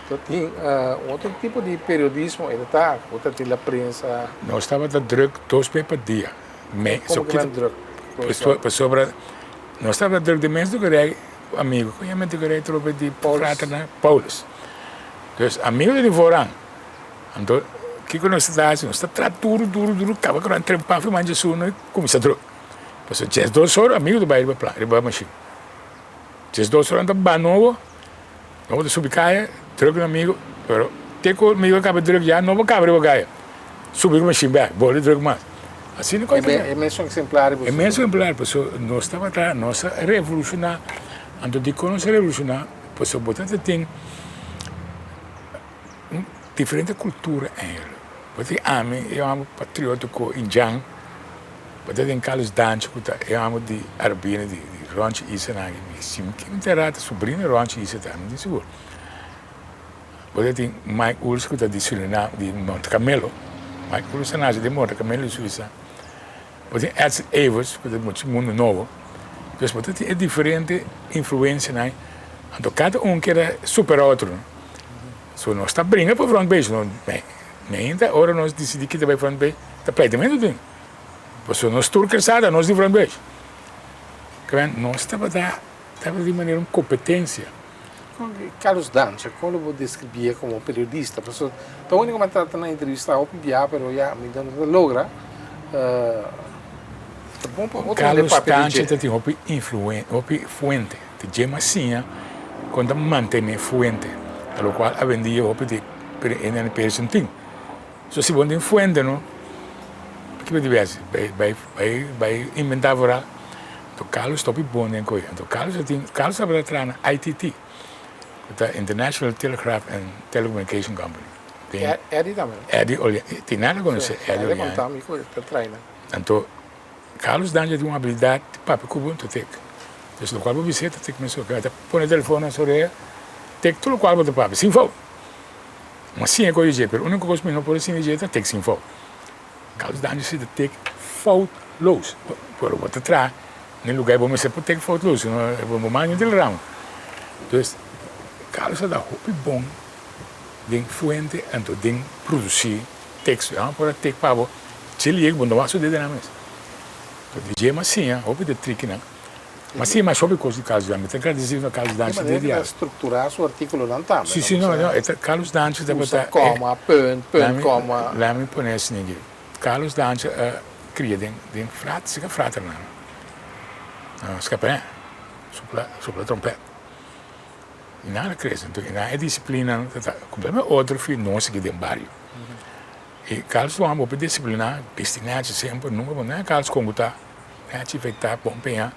[SPEAKER 3] Ta tin un otro tipo di periodismo e ta ta, cu ta tin la prensa.
[SPEAKER 4] Nos tabata druk dos bes pa dia. Me,
[SPEAKER 3] Como cu nan druk?
[SPEAKER 4] Pasobra nos tabata druk di mes dukerij. Ku amigu, ku yama di trope di fraternan? Paulus. Dus amigu ta di vooran. Anto kiko nos ta hasi? Nos ta traha duru, duru, duru, kaba ku nan trempa firma djesuno i kuminsá druk. Pasobra djesdos ora amigu ta bai riba plan, riba mashin. Djesdos ora nan ta ba nobo, nobo ta subi kaya, druk nan amigu, pero te ku amigu a kaba druk ya nobo kaba riba kaya, subi ku mashin bèk, bolbe druk mas. Asina ku
[SPEAKER 3] E mesun exemplar.
[SPEAKER 4] E mesun exemplar, pasobra nos tabata, nos a revoluciona, anto dikon nos a revoluciona? Pasobra bo ta tin un diferente cultura eigenlijk. Bo tin ami, e hòmber patriótiko indjan, bo ta tin Carlos Dancho ku ta e hòmber di Arubina, di Ronchi Isa nan aki. Si mi kin entera ta sobrino di Ronchi Isa ta, mi no tin sigur. Bo ta tin Mike Urs ku ta di Surinam, di Monte Carmelo. Mike Urs a nase den Monte Carmelo di Suisa. Bo tin Edsel Evers ku ta di Mucho Mundo Nobo. Dus bo ta tin e diferente influensianan, anto kada un keda supera otro. So nos ta bringa pa front page, no meinta ora nos disidi kita bai front page ta pleitamentu tin. Pasobra nos tur kresada nos di front page. Nos tabata tabata di manera un kompetensia.
[SPEAKER 3] Carlos Dancha, kon lo bo describié komo periodista? Pasobra ta úniko mi a trata na entrevistá hopi bia, pero ya mi no ta logra. Ta bon pa otro hende
[SPEAKER 4] Carlos
[SPEAKER 3] papia di
[SPEAKER 4] Dancha
[SPEAKER 3] dje.
[SPEAKER 4] ta tin hopi influen, hopi fuente. Ta dje mas siña kon ta mantené fuente, a lo kual awendia hopi di hende periodista no tin. So si bo no tin fuente no, kiko bo dibi hasi? Bai bai bai bai inventá vooral. Anto Carlos ta hopi bon den koe. Anto Carlos a tin, Carlos tabata traha na ITT, ku ta International Telegraph and Telecommunication Company. Den
[SPEAKER 3] Eddie tambe no?
[SPEAKER 4] Eddie Olian, tin nada konosé
[SPEAKER 3] Sí,
[SPEAKER 4] Eddie
[SPEAKER 3] Eddie
[SPEAKER 4] Olian.
[SPEAKER 3] konta mi ku e ta traha nan.
[SPEAKER 4] Anto Carlos Danja tin un abilidat di papia ku bo, anto tek. Dus lokual bo bis'é ta tek mesora. E ta pone telefon na su orea, tek tur lokual bo ta papia, sin fout. Mi a siña koe di dje, pero úniko kos mi no por a siña di dje ta tek sin fout. Carlos Danja si ta tek foutloos. Pero bo ta traha na e lugar bo mester por tek foutloos, sino bo manda un telegrama. Entonces, Carlos a da hopi bon den fuente anto den produci teksto. E por a tek pa bo dje liek bo no wak su dedenan mes. Di dje mi a siña hopi di e trikinan. Ma si mas hopi kos di Carlos Dante. Mi ta gradisido na Carlos Dante
[SPEAKER 3] Di manera ki ta strukturá su artíkulonan tambe.
[SPEAKER 4] Si, si, no, no. E ta Carlos Dante tabata.
[SPEAKER 3] Usa kòma, punt, punt, kòma.
[SPEAKER 4] Laat mi pone asina aki. Carlos Dante a kria den den frat, si ka fraternan. No, skap'e. Supla, supla trompèt. I nan a krese. Enton i nan e disiplina ta kompletamente otro fi nos aki den bario. I Carlos ta un hopi disipliná, bisti nèchi semper, nunka bo no Carlos kon ku ta. Nachi fetá bon peña.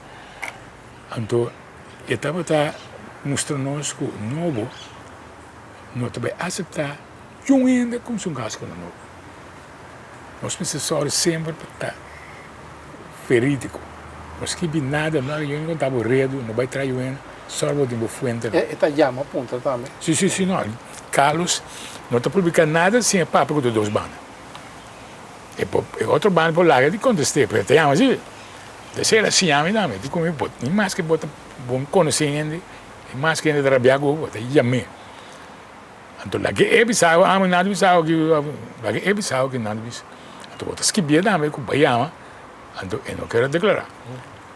[SPEAKER 4] Anto e tabata mustra nos ku nobo no ta bai aseptá niun hende kumsa un kas ku no nobo. Nos mester sòru semper pa ta verídiko. No skibi nada, no haga niun konta bo redu, no bai traha niun hende, sòru bo tin bo fuentenan.
[SPEAKER 3] E ta yama puntra tambe.
[SPEAKER 4] Si, si, si, no. Carlos no ta publiká nada sin e papia ku ta dos banda. E por e otro banda por laga di contesté, pero e ta yama si. Entonces el a siña mi tambe, di como bo ni maske bo ta bon conoce hende, ni maske hende ta rabia cu bo, bo ta yam'é. Anto laga e bisa bo, ami nan ta bisa bo ki, laga e bisa bo ki nan ta bisa. Anto bo ta skibié tambe cu bo a yama, anto e no kier a declara.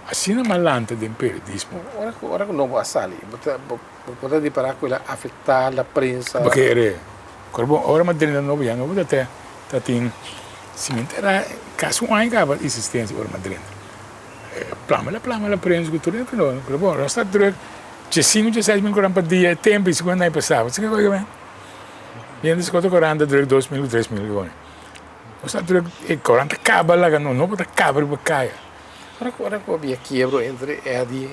[SPEAKER 4] Asina mi a lanta den periodismo.
[SPEAKER 3] Ora cu ora cu nobo a sali, bo ta bo bo ta ripara cu el a afecta la prensa?
[SPEAKER 4] Bo kere, ora mi a drenta nobo ya nobo ta te. Ta tin simentera casi un aña caba existencia ora mi a drenta. Plama la plama la prensa cu tur e fenómeno. Pero bon, nos ta druk diesinco, dieseis mil coran pa dia e tempo y segun aña pasado. Bo sa kico mi Mientras cu otro coran ta druk 2000 cu 3000 cona. Nos ta druk e coran ta caba laga nos no por ta caba riba caya.
[SPEAKER 3] Ora cu ora cu habia kiebro entre Eddie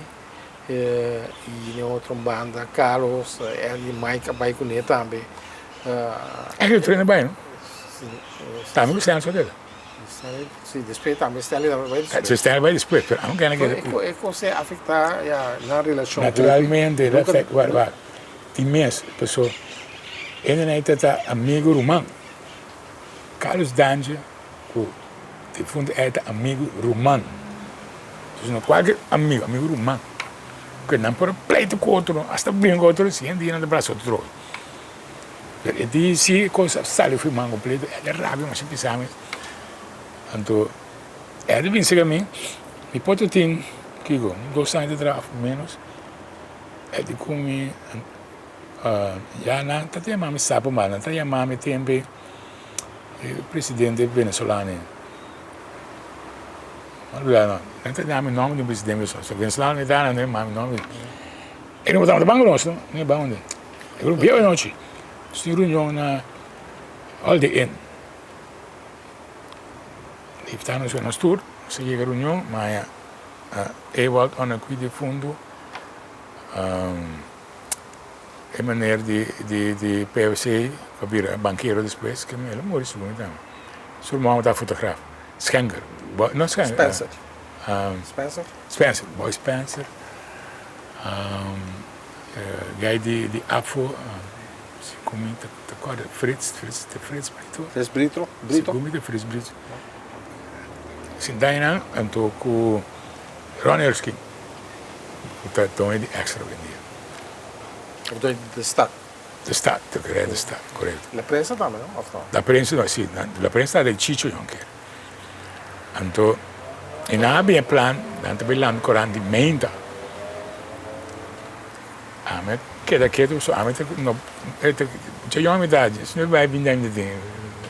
[SPEAKER 3] y den otro banda Carlos, Eddie, Mike a bay cune tambe.
[SPEAKER 4] Eigenlijk trainer bai no? Tambe ku Stanley Sotelo.
[SPEAKER 3] Si, despues tambe Stanley tambe bai despues.
[SPEAKER 4] Si, Stanley bai despues, pero amo kende
[SPEAKER 3] ke. E kos e afektá ya nan relashon.
[SPEAKER 4] Naturalmente, e afektá, wak, wak. Tin mes, paso hende nan ta ta amigu ruman. Carlos Danje ku difunto e ta amigu ruman. Entonces no kualke amigu, amigu ruman. Ku nan por a pleita ku otro, asta bringa ku otro, siguiente dia nan ta brasa otro. Pero e di si e kos a sali for man kompleto, e ta rabia masha pisa mes. Anto e ta bin serka mi, mi por ta tin kiko dos aña ta traha of menos, e di ku mi ya nan ta yama mi sapo mas, nan ta yama mi tempo e presidente venezolano ei. Nan ta yama mi nomber di un presidente venezolano, nan ta yama mi nomber. E no tabata ban ku nos no, no e ban unda. E grupo bieu anochi, nos tin reunion na Holiday Inn. Invitá nos nos tur, nos a yega reunion, mi a haña Ewald Onaquí difunto, e meneer di di di PwC ku a bira bankero despues, ke el a muri segun mi tambe. Su ruman tabata fotograaf, Schenker, no Schenker.
[SPEAKER 3] Spencer. Spencer?
[SPEAKER 4] Spencer, Boy Spencer. Guy di di APFO, segun mi ta kòrda Frits, Frits, ta Frits Brito?
[SPEAKER 3] Frits Brito, Brito?
[SPEAKER 4] Segun mi ta Frits Brito. Sinta einan anto ku Ron Erskine, ku ta doño di Extra oyendia.
[SPEAKER 3] Ku ta doño di De Stad.
[SPEAKER 4] De Stad, ta kere De Stad, korekto.
[SPEAKER 3] La Prensa tambe no, òf no?
[SPEAKER 4] La Prensa no, si, La Prensa ta den Chicho Jonker. Anto e nan a bin e plan, nan ta bin lanta korant di meinta. Ami a keda ketu pasobra ami ta no e ta mucha yòn mi ta si no bai bin den mi ta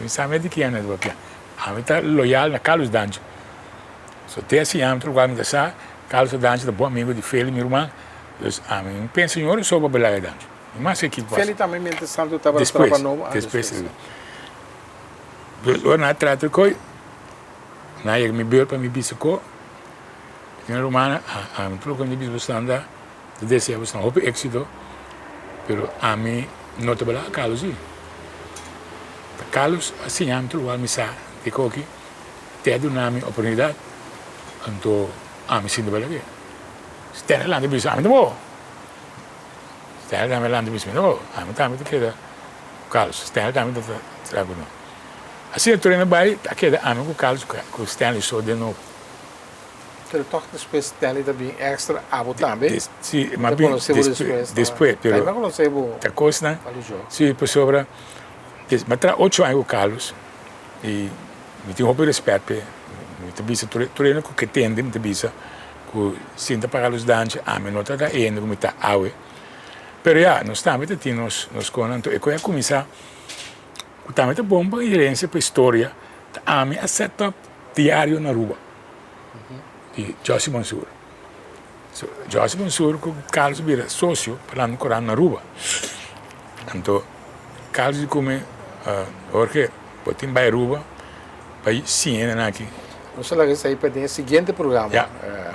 [SPEAKER 4] mi sa mi di kian nan ta papia. Ami ta loyal na Carlos Dancho. So te a siña mi tur lokual mi ta sa, Carlos Dancho ta bon amigo di Feli mi ruman, dus ami no pensa ñor so pa belaga Dancho. Mi mas ke kiko pasa.
[SPEAKER 3] Feli tambe mientras tanto tabata traba nobo?
[SPEAKER 4] Despues, despues. Dus ora nan a trata koe, nan a yega mi beurt pa mi bisa ko, mi rumannan, ami tur loke mi bisa boso ta desea boso hopi éxito, pero ami no ta bala Carlos si. Ta Carlos a siña mi tur lokual mi sa di koki, te a duna mi oportunidat, anto ami sinti bala ke. Stanley lanta bisa, ami ta bo. Stanley tambe lanta bisa, mi ta bo. Ami tambe ta keda ku Carlos. Stanley tambe ta traha ku nos. Asina tur hende bai, a keda ami ku Carlos ku Stanley so den nobo.
[SPEAKER 3] Pero tòg despues Stanley ta bin extra abo tambe.
[SPEAKER 4] Si, ma bin despues, despues, pero ta kosnan, si, pasobra mi a traha ocho aña ku Carlos i mi tin hopi rèspèt p'e, mi ta bisa tur tur hende ku ke tende mi ta bisa ku si ta paga los danchi ami no ta ta e hende ku mi ta awe, pero ya nos tambe ta tin nos nos konan, anto e koe a kuminsá ku tambe ta bon pa herensia pa historia ta ami a set up diario na Aruba. Di Jossy Mansur. So, Jossy Mansur ku Carlos bira sosio pa lanta un korant na Aruba. Anto Carlos di ku mi, Jorge, bo tin bai Aruba pa siña nan aki.
[SPEAKER 3] Nos a laga esei pa den e siguiente programa.
[SPEAKER 4] Ya,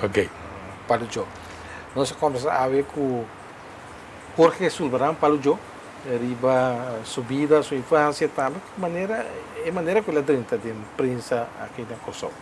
[SPEAKER 4] ok.
[SPEAKER 3] Palu Djo. Nos a kombersa awe ku Jorge Sulvaran Palu Djo riba su bida, su infansia, tambe manera e manera ku el a drenta den prensa aki na Kòrsou.